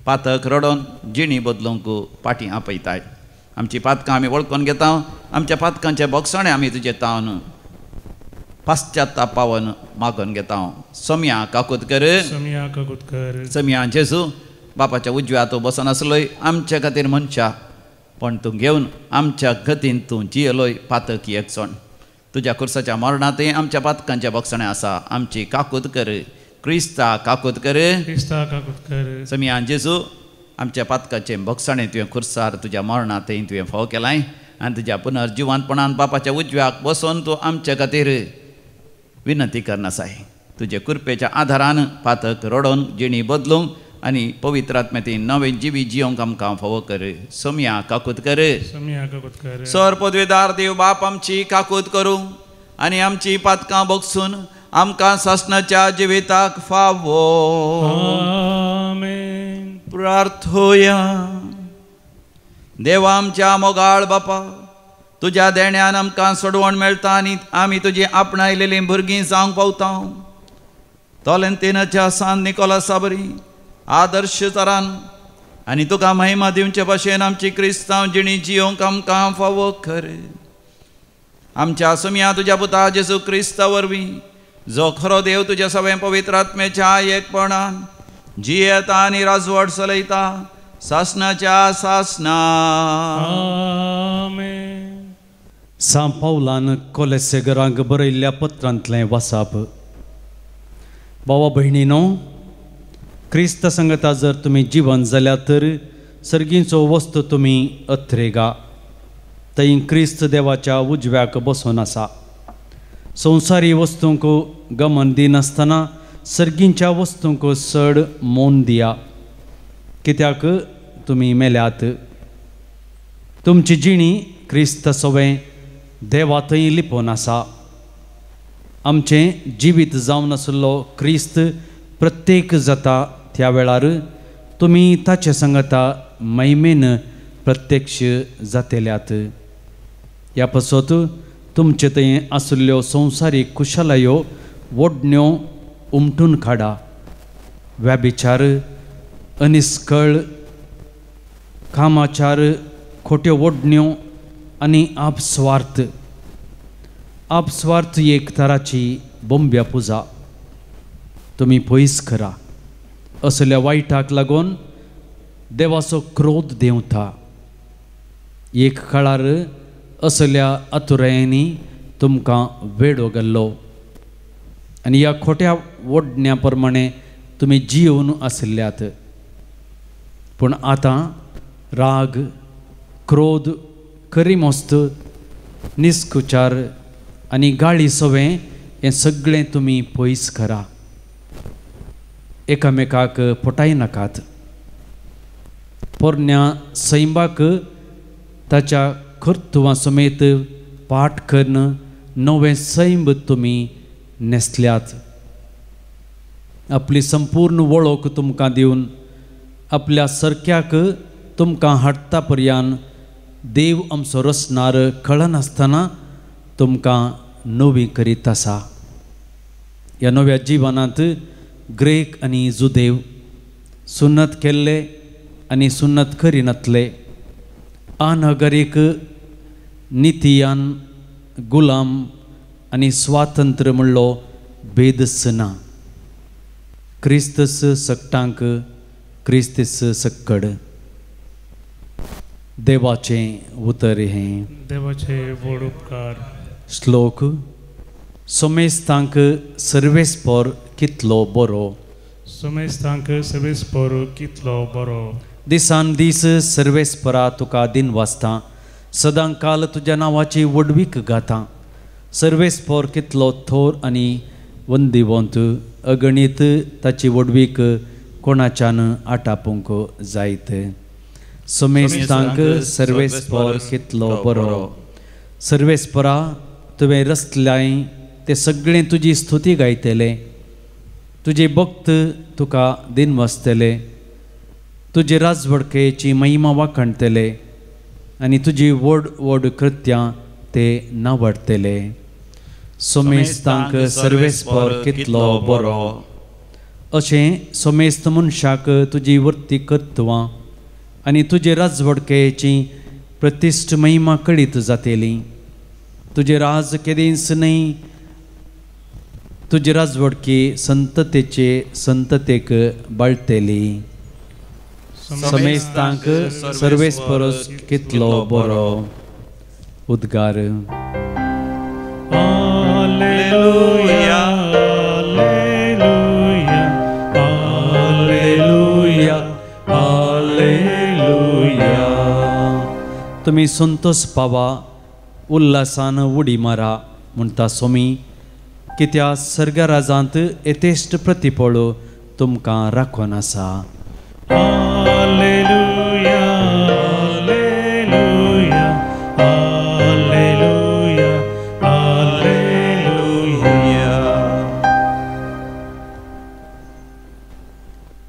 पातक रडोन जिणी बदलूंक पाटी आपयताय। आमची पातकां आमी वळखून घेता, आमच्या पातकांचे बोगसाणें आमी तुजे तावन पाश्चात्ताप पावन मागून घेता। सोम्या काकूत कर, सोम्या काकूत कर। सोम्या जेजू बापाच्या उजव्या तूं बसून आसलोय आमच्या खातीर मनशा, पण तूं घेवन आमच्या गतीन तूं जियेलोय पातक एकसण। तुज्या खुर्साच्या मरणांतय आमच्या पातकांच्या बोगसाणें आसा। आमची काकूत कर, क्रिस्ता काकूत कर, क्रिस्ता काकूत कर। सोम्या जेजू आमच्या पातकाचें बोगसाणें तुवें खुर्सार तुज्या मरणांतय तुवें फाव केलाय आनी तुज्या पुनर्जिवंतपणान बापाच्या उजव्याक बसून तूं आमच्या खातीर विनंती करनासाय। तुजे कृपेच्या आधारान पातक रडोवन जिणी बदलूंक आनी पवित्र आत्म्याती नवे जिवी जियोंक आमकां फावो कर। सोम्या काकूत कर, सोम्या काकूत कर। सर पदवीदार देव बाप आमची काकूत करूं आनी आमची पातकां बगसून आमकां सासणाच्या जिविताक फावो। आमेन। प्रार्थोया। देवा आमच्या मोगाळ बापा, तुज्या देण्यान आमकां सोडवण मेळटा आनी आमी तुजी आपणायलेलीं भुरगीं जावंक पावता। तोलेंतिनाच्या सान निकोलासा बरी आदर्श तरान आनी तुका महिमा दिवचे भाशेन आमची क्रिस्तांव जिणी जियोंक आमकां फावो कर। आमच्या सुमया तुज्या पुता जेजू क्रिस्ता वरवीं, जो खरो देव तुज्या सगळ्या पवित्र आत्म्याच्या एकपणान जियेता आनी राजवट चलयता सासनाच्या सासना। आमेन। सां पावलान कोलेसेगरांक बरयल्ल्या पत्रांतलें वासाप। भावा भयणीनो, क्रिस्त संगता जर तुमी जिवन जाल्यार तर सर्गींचो वस्तू तुमी अत्रेगा थंय क्रिस्त देवाच्या उजव्याक बसून आसा। संवसारी वस्तूंक गमन दिनासतना सर्गींच्या वस्तूंक चड मोन दिया, कित्याक तुमी मेल्यात। तुमची जिणी क्रिस्त सवें देवा थंय लिपोवन आसा। आमचें जिवीत जावन आशिल्लो क्रिस्त प्रत्येक जाता त्या वेळार तुमी ताचे संगता महिमेन प्रत्यक्ष जातेल्यात। ह्या पासत तुमचे थंय आशिल्ल्यो संवसारीक कुशलायो ओडण्यो उमटून काडा। व्याभिचार, अनिस्कळ कामाचार, खोट्यो ओडण्यो आनी आपस्वार्थ। आपस्वार्थ एक तराची बोंब्या पुजा तुमी पयस करा। असल्या वायटाक लागून देवाचो क्रोध देंवता। एक काळार असल्या आतुरायांनी तुमकां वेडो गेल्लो आनी ह्या खोट्या ओडण्या प्रमाणे तुमी जियोवन आशिल्ल्यात। पूण आतां राग, क्रोध, करीमस्त, निस्कुचार आनी गाळी सवें हें सगळें तुमी पयस करा। एकामेकाक पोटाय नाकात। पोरण्या सैंबाक ताच्या कर्तुवां समेत पाठ करून नवें सैंब तुमी न्हेसल्यात। आपली संपूर्ण वळख तुमकां दिवन आपल्या सरक्याक तुमकां हाडटा पर्यान देव आमचो रचणार कळनासतना तुमकां नवी करीत आसा। ह्या नव्या जिवनांत ग्रेक आनी जुदेव, सुन्नत केल्ले आनी सुन्नत करिनातले, अनागरीक, नितियान, गुलाम आनी स्वातंत्र्य म्हणलो भेदच ना। क्रिस्तस सक्टांक क्रिस्तीस सक्कड। देवाचें उतर हें। देवाचे व्हड उपकार। श्लोक। सोमेस्तांक सर्वेस्पर कितलो बरो, सोमेस्तांक सर्वेस्पर कितलो बरो। दिसान दीस सर्वेस्परा तुका दिन वाचता, सदां काल तुज्या नांवाची व्हडवीक गाता। सर्वेस्पर कितलो थोर आनी वंदिवंत, अगणीत ताची व्हडवीक कोणाच्यान आटापूंक जायत। सोमेस्तांक सर्वेस्पर कितलो बरो। सर्वेस्परा तुवें रचल्याय ते सगळें तुजी स्तुती गायतले, तुजे भक्त तुका दिन वाचतले, तुजे राजवडकेची महिमा वाखणतले आनी तुजी व्हड व्हड कृत्यां ते नावडतले. सोमेस्तांक सर्वेस्पर कितलो बरो. अशें सोमेस्त मनशाक तुजी वर्ती कर्तवां आनी तुजे राजवडकेची प्रतिश्ठ महिमा कळीत जातली. तुजें राज केदींच न्हय, तुजी राजवडकी संततेचे संततेक बाळटेली. समेस्तांक सर्वेस्परस कितलो बरो. उद्गार. Hallelujah, hallelujah, hallelujah, hallelujah. तुमी संतोष पावा, उल्हासान उडी मारा म्हणटा स्वामी, कित्या सर्गराजांत यथेश्ट प्रतिफळ तुमकां राखून आसा. हालेलुया, हालेलुया, हालेलुया, हालेलुया.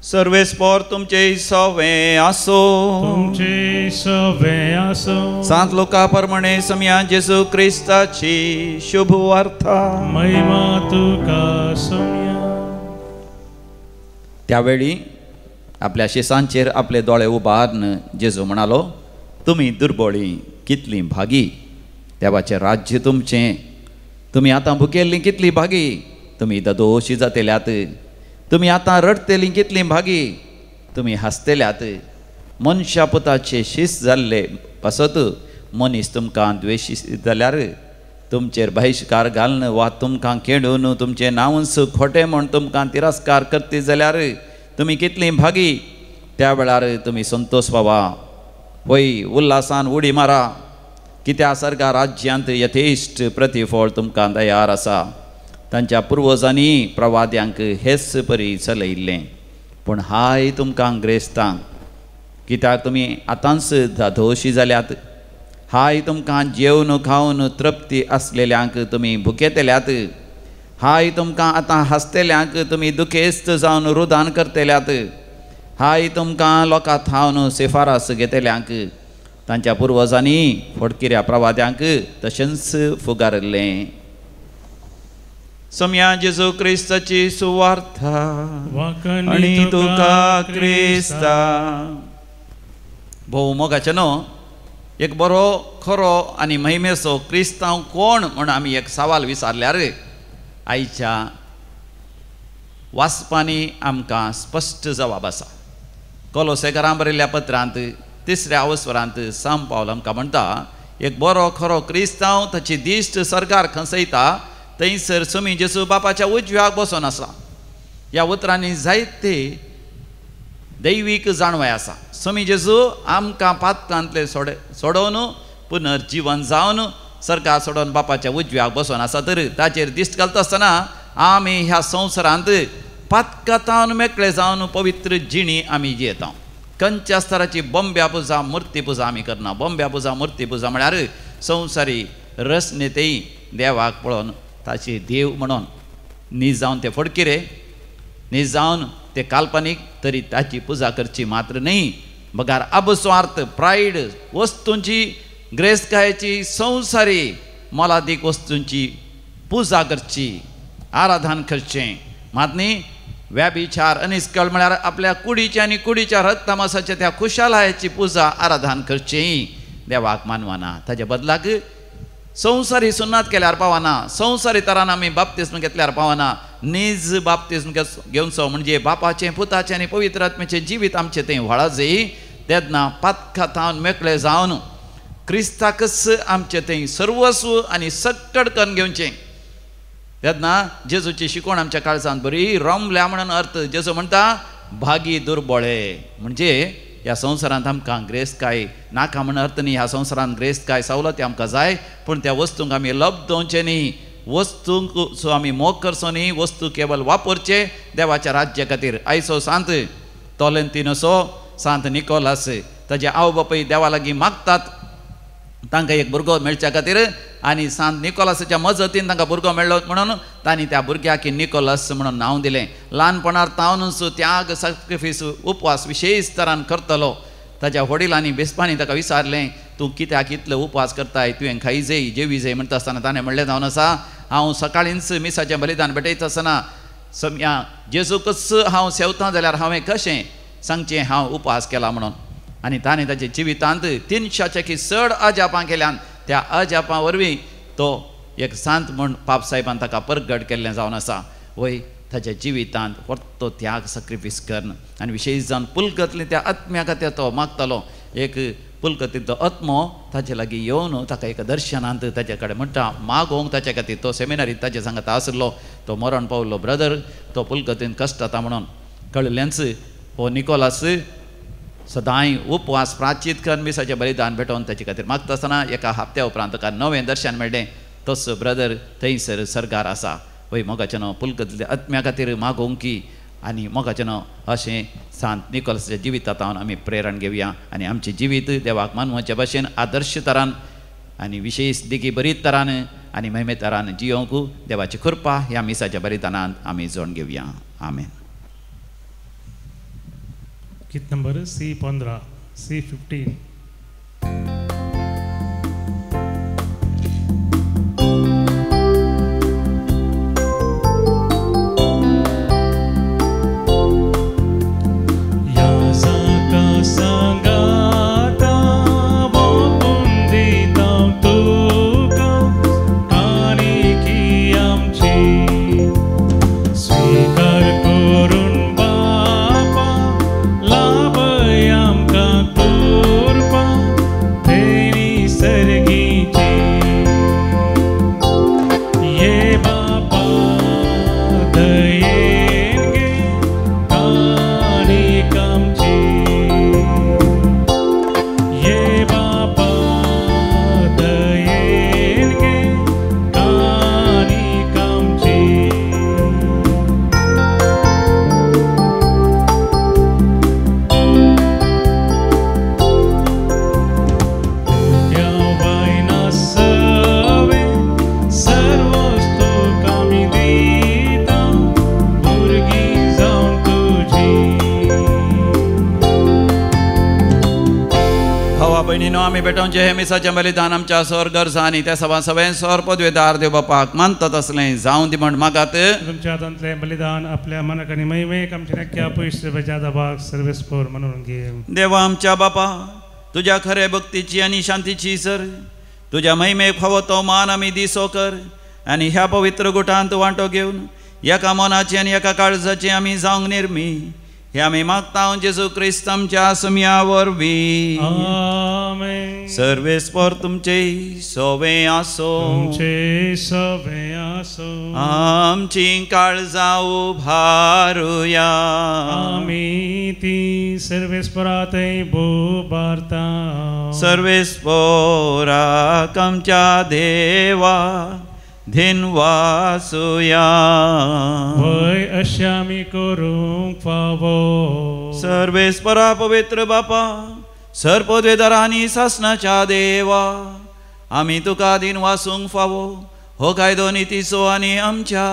सर्वेस्पर तुमचे सवे आसो, तुमचे सवे आसो. सांत लोका प्रमाणे समया जेजू क्रिस्ताची शुभ वार्ता. महिमा तुका समया. त्यावेळी आपल्या शिसांचेर आपले दोळे उबारून जेजू म्हणालो, तुमी दुर्बळी कितली भागी, देवाचें राज्य तुमचें. तुमी आतां भुकेल्लीं कितली भागी, तुमी ददोशी जातेल्यात. तुमी आतां रडतेलीं कितली भागी, तुमी हांसतेल्यात. मनशा पुताचे शीस जाल्ले पासत मनीस तुमकां द्वेशी जाल्यार तुमचेर बहिश्कार घालून वा तुमकां खेडून तुमचें नांवूच खोटें म्हूण तुमकां तिरस्कार करती जाल्यार तुमी कितलीं भागी. त्या वेळार तुमी संतोष पावा, वय उल्हासान उडी मारा, कित्या सारक्या राज्यांत यथेश्ट प्रतिफळ तुमकां तयार आसा. तांच्या पुर्वजांनी प्रवाद्यांक हेच परी चलयिल्लें. पूण हाय तुमकां ग्रेस्तांक, कित्याक तुमी आतांच धादोशी जाल्यात. हाय तुमकां जेवन खावन तृप्ती आसलेल्यांक, तुमी भुकेतल्यात. हाय तुमकां आतां हांसतेल्यांक, तुमी दुखेस्त जावन रुदान करतेल्यात. हाय तुमकां लोकां थावन शिफारस घेतल्यांक, तांच्या पुर्वजांनी फटकिऱ्या प्रवाद्यांक तशेंच फुगारिल्लें. समया जेजू क्रिस्ताची सुवार्था. आनी तुका क्रिस्ता. भोव मोगाचें न्हू, एक बरो खरो आनी महिमेचो क्रिस्तांव कोण म्हूण आमी एक सवाल विचारल्यार आयच्या वाचपांनी आमकां स्पश्ट जबाब आसा. कोलोसेकारां बरयल्ल्या पत्रांत तिसऱ्या अवसरांत सांत पावल आमकां म्हणटा, एक बरो खरो क्रिस्तांव ताची दिश्ट सरकार खंसयता थंयसर समी जेजू बापाच्या उजव्याक बसून आसा. ह्या उतरांनी जायते दैवीक जाणवाय आसा. समी जेजू आमकां पातकांतले सोडोवन पुनर्जिवन जावन सरकार सोडोवन बापाच्या उजव्याक बसून आसा. तर ताचेर दिश्ट घालता आसतना आमी ह्या संवसारांत पातकांतावन मेकळे जावन पवित्र जिणी आमी जियेता. खंयच्या स्तराची बॉम्ब्या पुजा मुर्ती पुजा आमी करना. बॉम्ब्या पुजा मुर्ती पुजा म्हळ्यार संवसारी रचनेतय देवाक पळोवन ताची देव म्हणून न्ही जावन ते फडकिरे, न्ही जावन ते काल्पनीक, तरी ताची पुजा करची मात्र न्ही, बगार अबस्वार्थ प्रायड वस्तूंची ग्रेसकायेची संवसारी मोलादीक वस्तूंची पुजा करची, आराधन करचें. मात न्ही व्याभिचार अनिस्कळ म्हळ्यार आपल्या कुडीच्या आनी कुडीच्या रक्तमासाच्या त्या खुशालायाची पुजा आराधन करचें देवाक मानवना. ताच्या बदलाक संवसारी सुन्नात केल्यार पावना, संवसारी तरान आमी बाप्तिस्म घेतल्यार पावना. नीज बाप्तिस्म घेवचो म्हणजे बापाचें पुताचें आनी पवित्र आत्म्याचें जिवीत आमचें थंय व्हाळा जाय. तेन्ना पातका थावन मेकळे जावन क्रिस्ताकच आमचें थंय सर्वस्व आनी सक्कड करून घेवचें. तेन्ना जेजूची शिकवण आमच्या काळजांत बरी रमल्या म्हणून अर्थ जेजू म्हणटा भागी दुर्बळे. म्हणजे ह्या संवसारांत आमकां ग्रेस्तकाय नाका म्हण अर्थ न्ही. ह्या संवसारांत ग्रेस्तकाय सवलती आमकां जाय, पूण त्या वस्तूंक आमी लभ दवरचें न्ही, वस्तूंक सो आमी मोग करचो न्ही, वस्तू केवल वापरचे देवाच्या राज्या खातीर. आयचो सांत तोलेंतिनोसो सांत निकोलास ताजे आवय बापूय देवा लागीं मागतात तांकां एक भुरगो मेळच्या खातीर आनी सांत निकोलसाच्या मजतीन तांकां भुरगो मेळ्ळो म्हणून तांणी त्या भुरग्याक निकोलस म्हणून नांव दिलें. ल्हानपणार तावनूच त्याग सॅक्रिफीस उपवास विशेष तरान करतलो. ताज्या वडिलांनी बेसपांनी ताका विचारलें तूं कित्याक इतलो उपवास करताय, तुवें खाई जाय जेवी जाय म्हणटा आसतना ताणें म्हणलें जावन आसा हांव सकाळींच मिसाचें बलिदान भेटयता आसतना सम्या जेजूकच हांव सेवतां जाल्यार हांवें कशें सांगचें हांव उपवास केला म्हणून. आनी ताणें ताच्या जिवितांत 300 चड अजापां केल्यान त्या अजापां वरवीं तो एक सांत म्हूण पाप साहेबान ताका परगट केल्लें जावन आसा. वय ताच्या जिवितांत परतो त्याग सॅक्रिफीस करून आनी विशेश जावन पुलकतली त्या आत्म्या खातीर तो मागतालो. एक पुलकतींतलो आत्मो ताचे लागीं येवन ताका एका दर्शनांत ताचे कडेन म्हणटा मागोवंक ताचे खातीर. तो सेमिनारींत ताचे सांगता आसलो, तो मरण पावलो ब्रदर, तो पुलकतीन कश्ट जाता म्हणून कळिल्लेंच हो निकोलास सदांय उपवास प्राचीत करून मिसाचें बलिदान भेटोवन ताचे खातीर मागता आसतना एका हप्त्या उपरांत ताका नवें दर्शन मेळ्ळें. तसो ब्रदर थंयसर सरकार आसा. वय मोगाचें न्हू पुलकतल्या आत्म्या खातीर मागोवंक आनी मोगाचें न्हू अशें सांत निकोलसाच्या जिवितांत आमी प्रेरण घेवया आनी आमचें जिवीत देवाक मानवाचे भाशेन आदर्श तरान आनी विशेश देखी बरी तरान आनी महिमे तरान जियोवंक देवाची कृपा ह्या मिसाच्या बलिदानांत आमी जोड घेवया. आमेन. गीत नंबर C15 C15. आमी भेटोवचें हें मिसाचें बलिदान आमच्या सोर गरजा आनी त्या सभा सगळें सोर पदवेदार देव बापाक मानतात असलें जावं दी म्हण मागात. तुमच्या हातांतलें बलिदान आपल्या मनाक आनी महिमेक आमच्या नक्क्या पयस बाग सर्वेस्पोर म्हणून घे. देवा आमच्या बापा तुज्या खरे भक्तीची आनी शांतीची सर तुज्या महिमेक फावो तो मान आमी दिसो कर आनी ह्या पवित्र गुटांत वांटो घेवन एका मनाची आनी एका काळजाची आमी जावंक निर्मी हे आमी मागता जेजू क्रिस्त आमच्या सुमया वरवीं. आमेन. सर्वेस्पोर तुमचे सोवे आसो. तुमचे सोवे आसो. आमची काळजां उभारुया. आमी ती सर्वेस्पोरातय बोबारता. सर्वेस्पोराक आमच्या देवा धिनवासुया. वय अशें आमी करूंक फावो. सर्वेस्परा पवित्र बापा सर्पद्वेदार आनी सासणाच्या देवा आमी तुका दिनवासूंक फावो हो कायदो नितीचो आनी आमच्या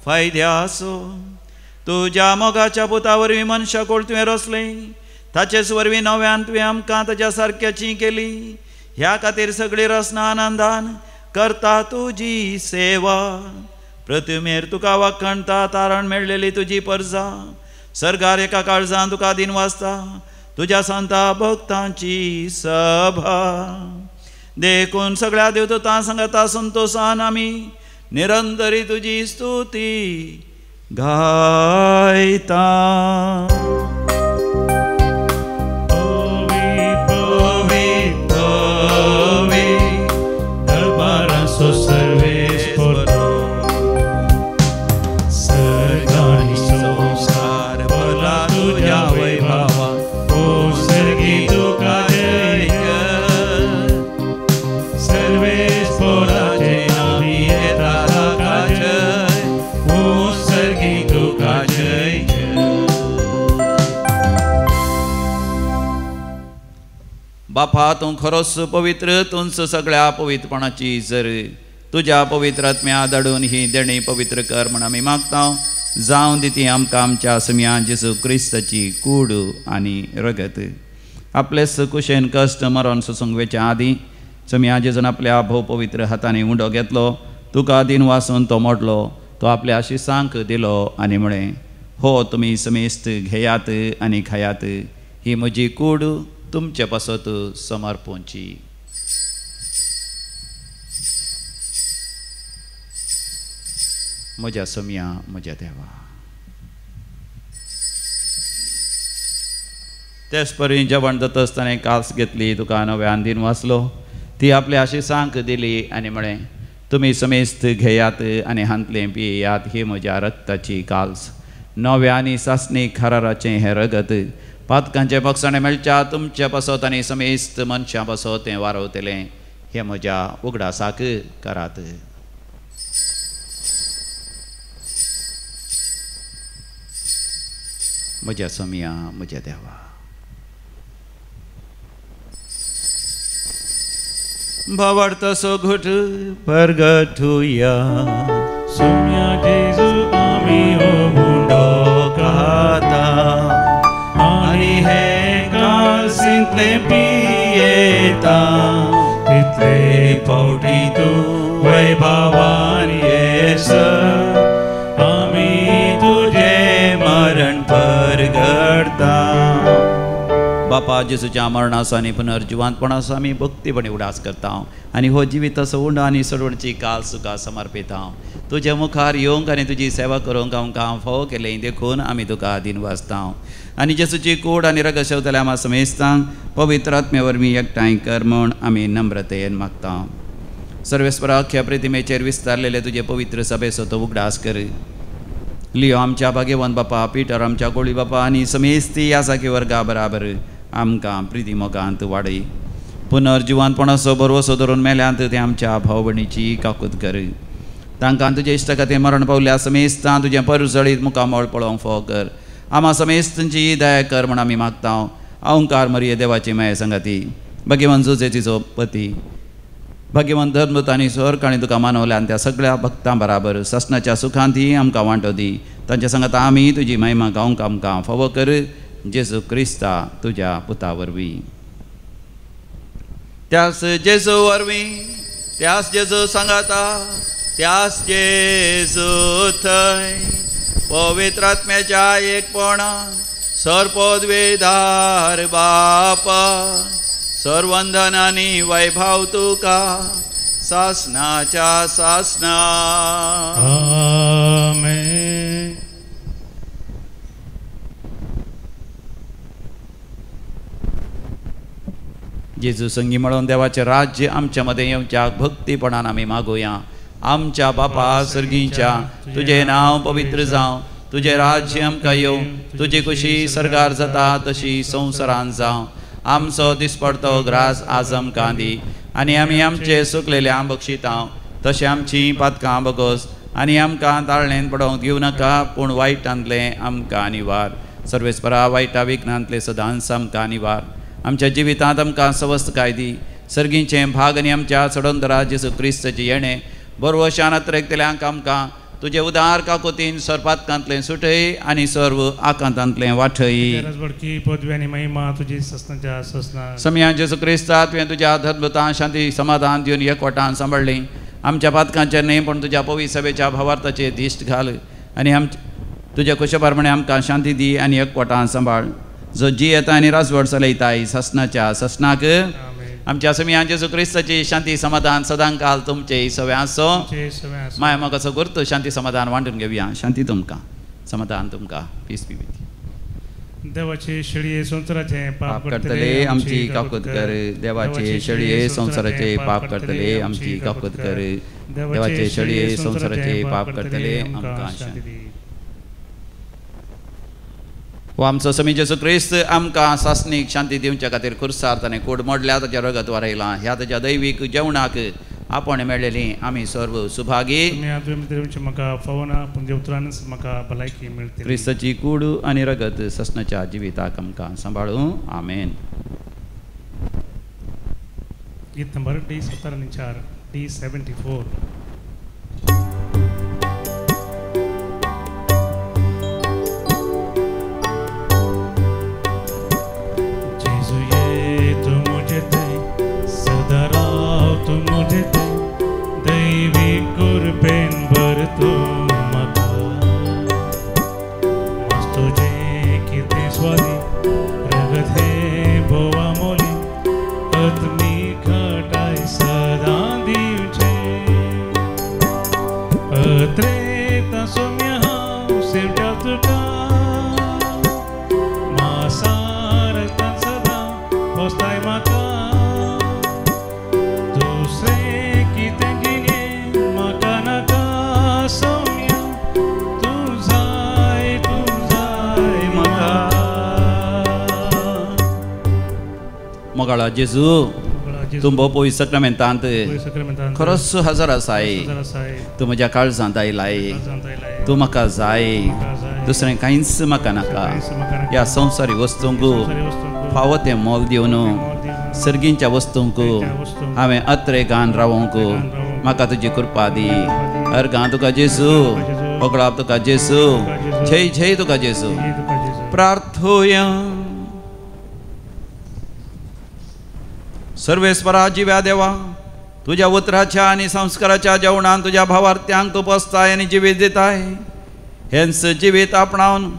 फायद्याचो. तुज्या मोगाच्या पुता वरवीं मनशा कोळ तुवें रचलें ताचेच वरवीं नव्यान तुवें आमकां ताच्या सारक्याची केली. ह्या खातीर सगळी रचना आनंदान करता तुजी सेवा. प्रतिमेर तुका वाखणता तारण मेळलेली तुजी परजा सरकार एका काळजान तुका दिन वाचता तुज्या सांता भक्तांची सभा. देखून सगळ्या देवदूतां सांगता संतोषान आमी निरंतरी तुजी स्तुती गायता. तुका जय जय. बापा तूं खरोच पवित्र, तूंच सगळ्या पवित्रपणाची जर तुज्या पवित्र आत्म्या धाडून ही देणी पवित्र कर म्हण आमी मागता. जावं दी ती आमकां आमच्या समिया जेजू क्रिस्ताची कूड आनी रगत. आपलेच कुशेन कश्ट मरण सोसूंक वेच्या आदीं समिया जेजून आपल्या भोव पवित्र हातांनी उंडो घेतलो, तुका दिन वासून तो मोडलो, तो आपल्या शिसांक दिलो आनी म्हळें, हो तुमी समेस्त घेयात आनी खायात, ही म्हजी कूड तुमचे पासत समर्पूंची. म्हज्या सोम्या, म्हज्या देवा. तेच परी जेवण जाता आसतना कास घेतली, तुका नव्यान दिन वाचलो, ती आपल्या आशिसांक दिली आनी म्हळें, तुमी समेस्त घेयात आनी हांतलें पियेयात, ही म्हज्या रक्ताची काल्स, नव्या आनी सासणी खराराचें हें रगत, पातकांचें बक्षाणें मेळच्या तुमचे पासत आनी समेस्त मनशां पासत तें वारवतलें, हें म्हज्या उगडासाक करात. म्हज्या सोम्या, म्हज्या देवा. भावार्थाचो घट परगटुया. सोम्या जेजू आमी हो उंडो खाता आनी हे कालसींतलें पियेता, तितले फावटी तूं वैभवान येस, आमी तुजें मरण परगटता. बापा जेजूच्या मरणाचो आनी पुनर्जिवांतपणाचो आमी भक्तीपणी उडास करता आनी हो जिविताचो उंडो आनी सोडवणची काल सुखा समर्पिता. तुज्या मुखार येवंक आनी तुजी सेवा करूंक आमकां फावो केलें देखून आमी तुका दिन वाचता. आनी जेजूची कूड आनी रगत शेवतल्या आमा समेस्तांक पवित्र आत्म्या वरवीं एकठांय कर म्हूण आमी नम्रतेन मागता. सर्वेस्परा अख्ख्या प्रतिमेचेर विस्तारलेले तुजे पवित्र सभेचो तो उगडास कर. लियो आमच्या भाग्यवंत बापा, पिटर आमच्या गोळी बापा आनी समेस्ती यासाकी वर्गा बराबर आमकां प्रिती मोगांत वाडय. पुनर्जिवांतपणाचो भरवसो धरून मेल्यांत ते आमच्या भावभणीची काकूत कर. तांकां तुजे इश्ट खातीर मरण पावल्या समेस्तां तुजें परजळीत मुखामळ पळोवंक फावो कर. आमा समेस्तांची दया कर म्हूण आमी मागता. अहंकार मरिये देवाची माये संगाती, भाग्यवंत जुजे तिचो पती, भाग्यवंत धर्मदूत आनी स्वर्ग आनी तुका मानवल्या आनी त्या सगळ्या भक्तां बराबर ससनाच्या सुखांत आमकां वांटो दी. तांच्या सांगाता आमी तुजी महिमा गावंक आमकां फावो कर, जेजू क्रिस्ता तुज्या पुता वरवीं. त्यास जेजू वरवीं, त्यास जेजू सांगाता, त्यास जेजू थंय पवित्र आत्म्याच्या एकपणान सर्वपदवेदार बापा, सर्वंदन आनी वैभव तुका सासनाच्या सासना. आमेन. जेजू संगी मेळोवन देवाचें राज्य आमच्या मदें येवच्या भक्तीपणान आमी मागुया. आमच्या बापा सर्गीच्या, तुजें नांव पवित्र जावं, तुजें राज्य आमकां येवं, तुजी खुशी सरकार जाता तशी संवसारान जावं. आमचो दिसपडतो ग्रास आज आमकां दी आनी आमी आमचे सुकलेले आम बक्षिता तशें आमची पातकां बगोस आनी आमकां ताळणेन पडोवंक दिवं नाका, पूण वायटांतलें आमकां निवार. सर्वेस्परा वायटा विघ्नांतलें सदांच आमकां निवार. आमच्या जिवितांत आमकां सवस्तकाय दी. सर्गीचें भाग आनी आमच्या सडंदरा जेजू क्रिस्ताचें येणें बरवशान अत्रेकतल्यांक आमकां तुजे उदार काकोतीन सर्पातकांतलें सुटय आनी सर्व आकांतांतलें वाठय. समया जेजू क्रिस्ता तुवें तुज्या धर्मतां शांती समाधान दिवन एकवटान सांबाळ्ळी. आमच्या पातकांचेर न्हय पूण तुज्या पवित्र सभेच्या भावार्थाचेर दिश्ट घाल आनी तुज्या कुशप्रमाणे आमकां शांती दी आनी एकवटान सांबाळ. जो जियेता आनी राजवट चलयताय ससनाच्या ससनाक. आमच्या समया जेजू क्रिस्ताची शांती समाधान सदांकाल तुमचे सगळें आसो. माया म्हाका गुर्त शांती समाधान वांटून घेवया. शांती तुमकां, समाधान तुमकां. Peace be with you. देवाचे शेळये संवसाराचे पाप करतले आमची काकूत कर. देवाचे शेळये संवसाराचे पाप करतले आमची काकूत कर. देवाचे शेळये संवसाराचे पाप करतले आमकां शांती दी. हो आमचो समी जेजू क्रिस्त आमकां सासणीक शांती दिवच्या खातीर खुर्सार ताणें कूड मोडल्या, ताच्या रगत वारयलां. ह्या ताच्या दैवीक जेवणाक आपण मेळ्ळेली आमी सर्व सुभागी. क्रिस्ताची कूड आनी रगत ससनाच्या जिविताक आमकां सांबाळूं. आमेन. गीत नंबर डी 74, डी 74. जेजू ये तू मुझे दे सदा राव तू मुझे दे दैवी कृपेन भर तू म्हाका मस्त तुझे कितें स्वादी रगत हे भोवा मोली आत्मी घटाय सदां दिवचे अत्रेता सौम्य हांव सेवट्या तुका मासारता सदां पोसताय म्हाका दुसरें कितें जिणें म्हाका नाका सौम्य तूं जाय म्हाका. मोगाळा जेजू तूं भोव पवित्र सक्रामेंतांत खरोच हजर आसाय. तूं म्हज्या काळजांत आयलाय, तूं म्हाका जाय, दुसरें कांयच म्हाका नाका. ह्या संवसारी वस्तूंक फावो तें मोल दिवन सर्गींच्या वस्तूंक हांवें अत्रेगान रावोंक म्हाका तुजी कृपा दी. अर्गां तुका जेजू, होगळाप तुका जेजू, जय जय तुका जेजू. प्रार्थोया. सर्वेस्परा जिव्या देवा, तुज्या उतराच्या आनी संस्काराच्या जेवणान तुज्या भावार्थ्यांक तूं पोसताय आनी जिवीत दिताय. हेंच जिवीत आपणावन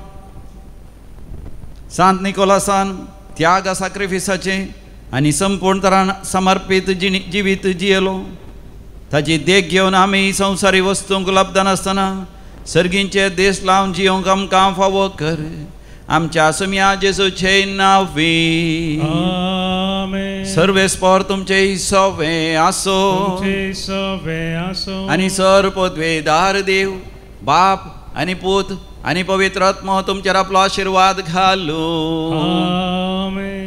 सांत निकोलासान त्याग साक्रिफिसाचें आनी संपूर्ण तरान समर्पीत जिवीत जियेलो. ताची देख घेवन आमी संवसारी वस्तूंक लब्धनासतना सर्गींचे देश लावन जियोंक आमकां फावो कर. आमच्या सुम्या जेजूचे नांवी. सर्वेस्पर तुमचे सवे आसो आनी सर पदवेदार देव बाप आनी पूत आनी पवित्र आत्मो तुमचेर आपलो आशिर्वाद घालू.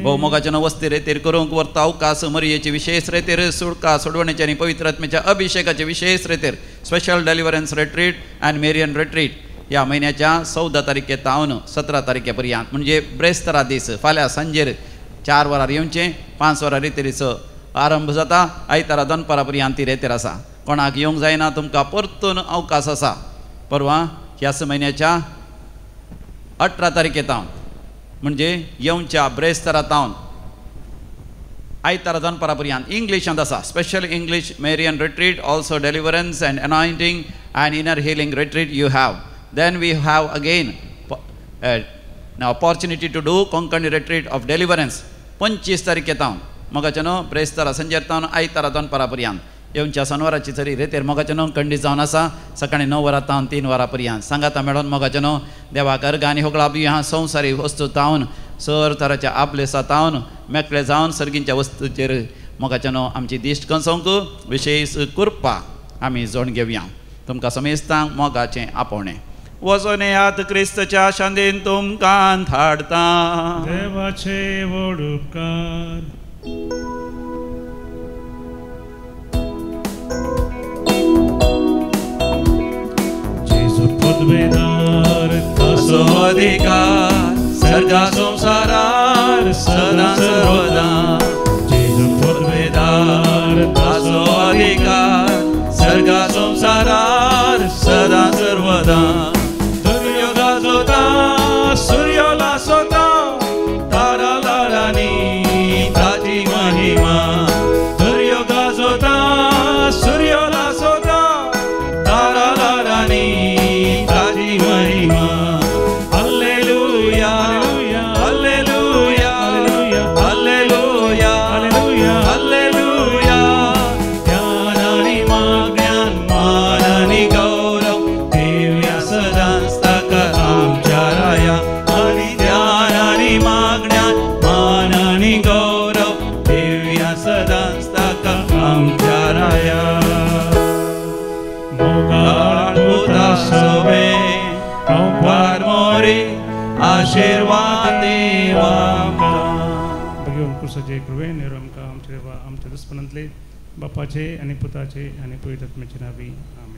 भोवमोगाच्या वस्ती रेतीर करूंक व्हरता अवकाश मरियेची विशेष रेतीर सुडका सोडवणेच्या आनी पवित्र आत्म्याच्या अभिषेकाचे विशेष रेतीर special deliverance retreat and Marian retreat ह्या म्हयन्याच्या 14 तारखे तावन 17 तारखे पर्यंत म्हणजे ब्रेस्तरा दीस फाल्यां सांजेर 4 वरार येवचें, 5 वरां रेतीरीचो आरंभ जाता. आयतारा दनपारा पर्यंत ती रेतीर आसा. कोणाक येवंक जायना तुमकां परतून अवकाश आसा. परवां ह्याच म्हयन्याच्या 18 तारखे तावन म्हणजे येवच्या ब्रेस्तरा तावन आयतारा दनपारा पर्यंत इंग्लिशांत आसा. Special English Marian retreat also deliverance and anointing and inner healing retreat you have. Then we have again an opportunity to do Konkani retreat of deliverance 25 तारखे तावन मोगाचे न्हू ब्रेस्तारा संजेर तावन आयतारा दनपारा पर्यंत येवच्या सनवाराची तरी रेतेर मोगाचे न्हू कंडी जावन आसा. सकाळी 9 वरां तावन 3 वरां पर्यंत सांगाता मेळोन मोगाचे न्हू देवाक अर्गां आनी होगळा ह्या संवसारी वस्तू तावन सर तराच्या आपलेसा तावन मेकळे जावन सर्गींच्या वस्तूचेर मोगाचे न्हू आमची दिश्ट कंसोवंक विशेष कृपा आमी जोड घेवया. तुमकां समेस्तांक मोगाचें आपोवणें. वचोन येयात क्रिस्तच्या शांतीन तुमकां धाडटा. देवाचे व्हड उपकार. जेजू पदवेदार ताचो अधिकार सर्गा संवसारार सदां सर्वदा. जेजू पदवेदार ताचो अधिकार सर्गा संवसारार सदां सर्वदा. दर्यो गाजोता सूर्य लासोता तारा लारांनी ताची महिमा. दर्यो गाजोता सूर्य लासोता तारा लारांनी ताची महिमा. हल्लेलुया हल्लेलुया हल्लेलुया हल्लेलुया. ध्यान आनी मागण्यान मान आनी गौरव दिवया सदांच ताका आमच्या राया. आनी ध्यान आनी मागण्यान मान आनी गौरव दिवया सदांच ताका आमच्या राया. मोगाळ पुता सोबे कंपार मोरी आशिर्वाद देवा. भगवान कुर्साचे कृपेन आमकां आमच्या देवा आमच्या दुस्पनांतले बापाचे आनी पुताचे आनी पवित्र आत्म्याचे नांवी. आमेन.